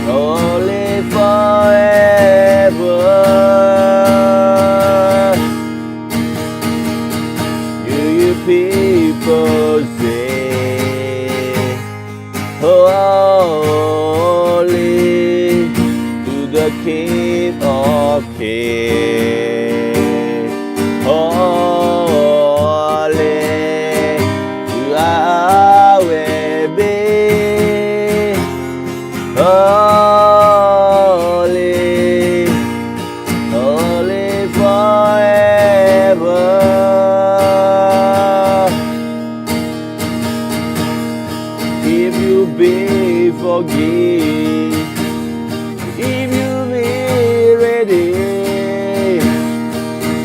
holy forever. You, you people say, holy to the King of Kings. Holy, you are always be holy, holy forever. If you be forgiven, if you be ready,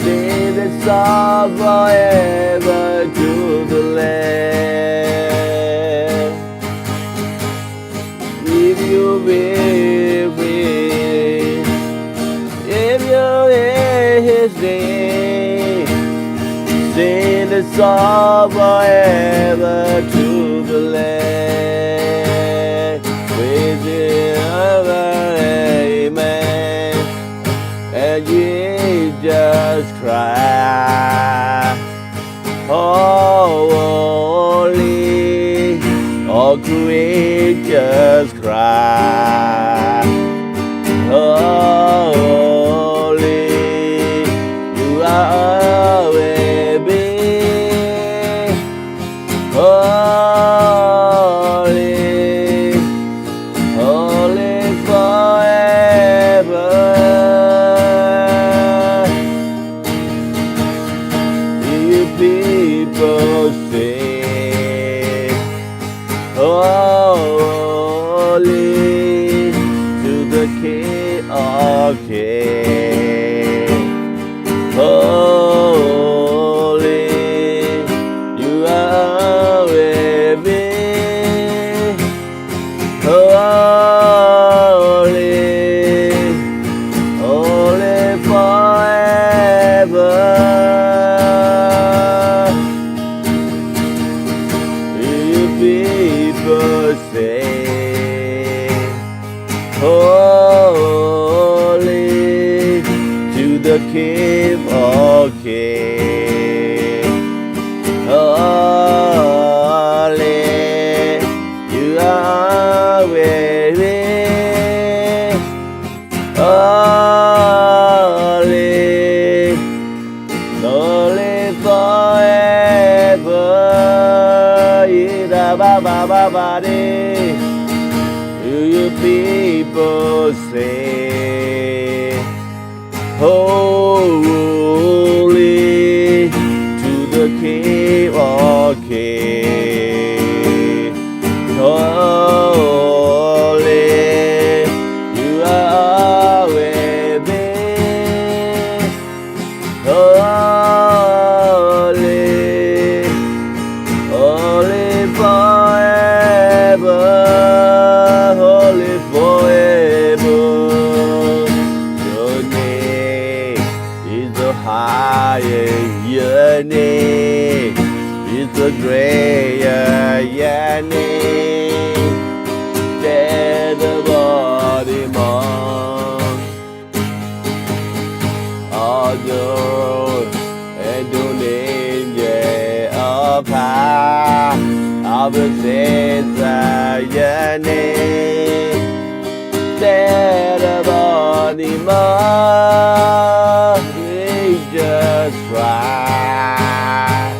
sing the song forever to the Lamb. If you be free, if you hear his name, sing the song forever to the Lamb. Praise him, amen. And Jesus Christ, holy, all creatures cry, holy, you are always be holy, holy forever. If you people say, King of King. Holy, you are worthy. Holy, holy forever. Ida ba ba ba ba de. Do your people say, Holy to the King of Kings. Holy, you are worthy. Holy, holy forever, holy forever. Your name is the highest, your name is the greatest, your name stands above them all. All throne and dominion, all power, all possession, your name stand above them all. Angels cry,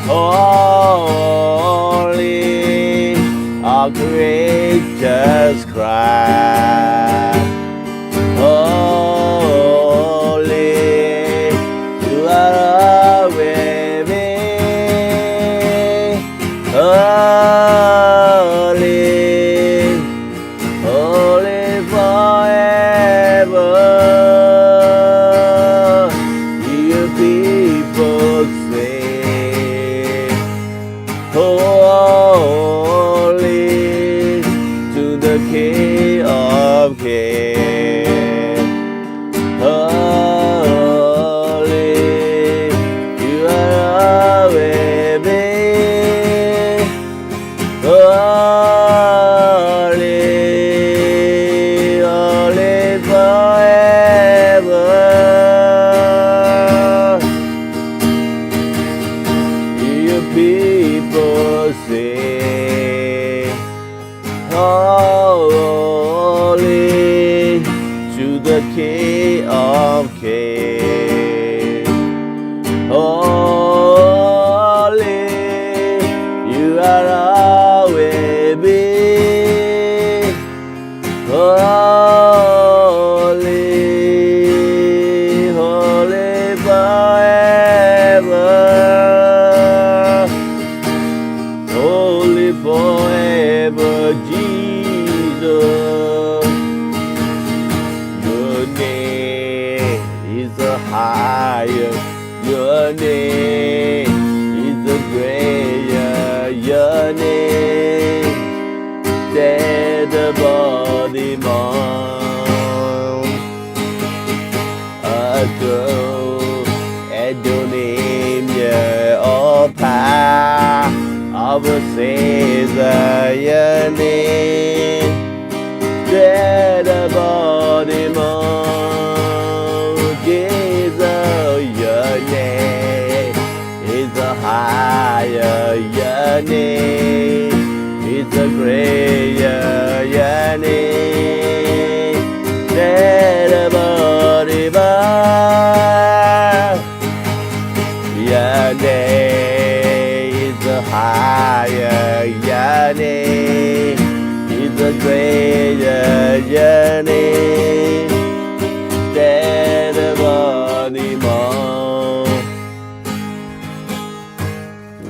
Holy, all creatures cry, Holy, you are worthy. Holy, holy forever. Your people sing, Holy to the King of Kings. Holy, you are worthy. Holy, holy forever. Your people sing, Holy to the King of Kings. Holy, you are always be. Holy, holy forever. Holy forever, Jesus. Your name is the highest. Your name is the greatest. Your name stands above them all. All throne and dominion, all power, all possession, your name stand above them all. Jesus, your name is the highest, your name is the greatest, your name stand above them all. Your name is the highest, your name is the greatest, your name stand above them all.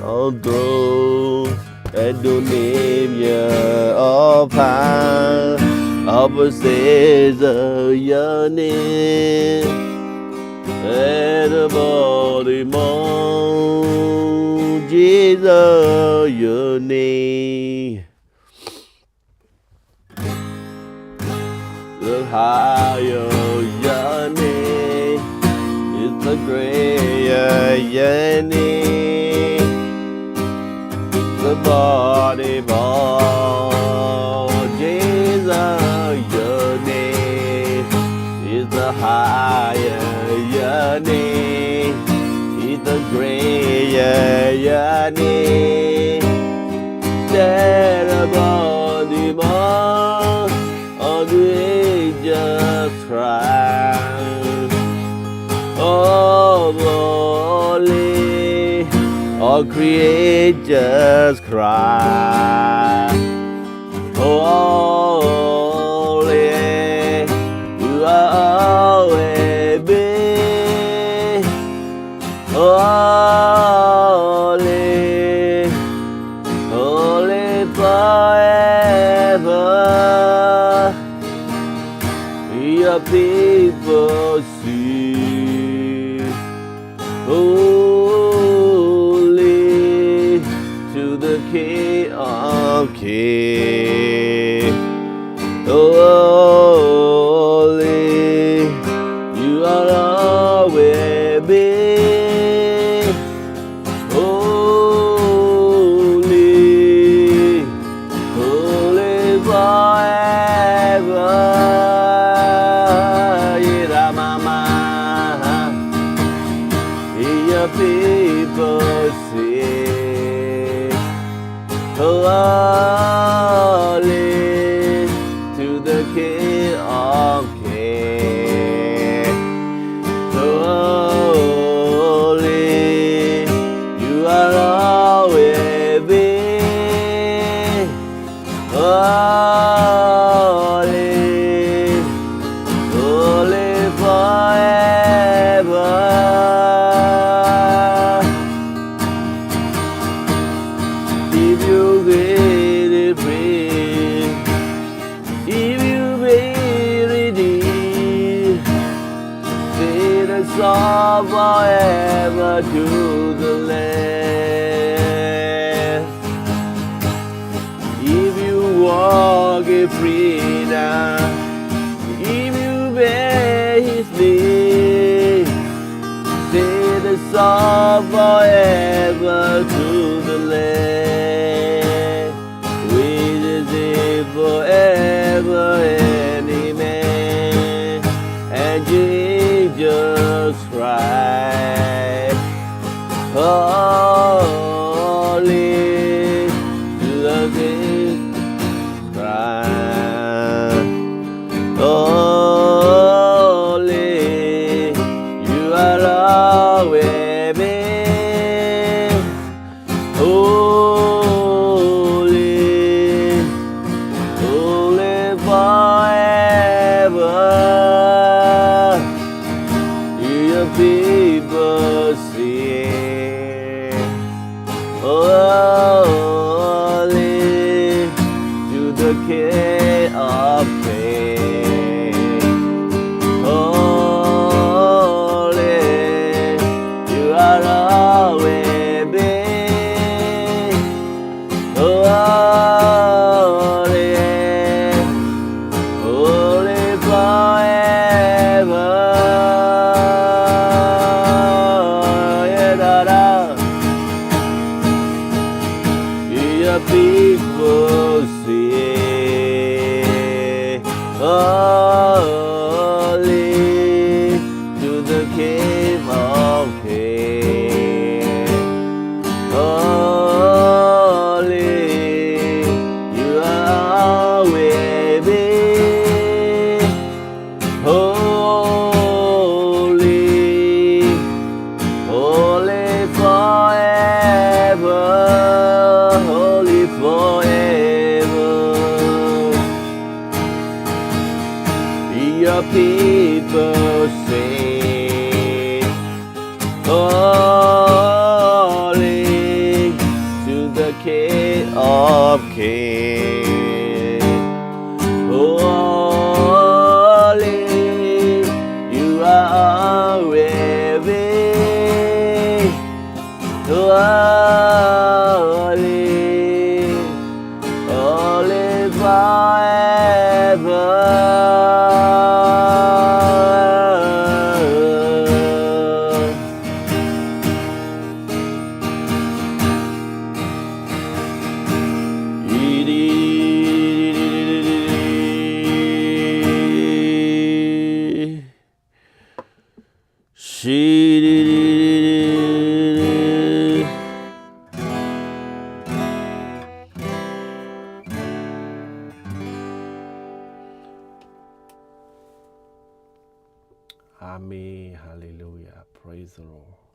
All throne and dominion, all power, all possession, your name stand above them all. Jesus, your name the higher, your name is the greater, your name the body of Jesus, your name is the higher, your ယၤန့ၣ် တဲတဘီဒံးမး All the angels cry, holy, all creatures cry, holy, you are always be holy, holy forever. Your people sing, holy to the King of Kings. Holy, you are always be holy, holy forever. Yidamama, your people sing, holy to the King of Kings. Holy, you are always be holy, holy forever. If you really pray, if you really need, sing the song forever to the Lamb. If you walk in freedom, if you bear his name, sing the song forever to the Lamb. We just sing forever and amen. And Jesus Christ, holy, you are Jesus Christ. Holy, you are always be holy, holy forever. Your people sing, holy to the King of Kings. Holy, you are always be holy, holy forever. Yeah, da, da. Your people sing, holy to the King of Kings. Holy, you are always be holy, holy forever, holy forever. Your people sing, holy to the King of Kings. Holy, you are always be holy, holy forever. Amen, hallelujah, praise the Lord.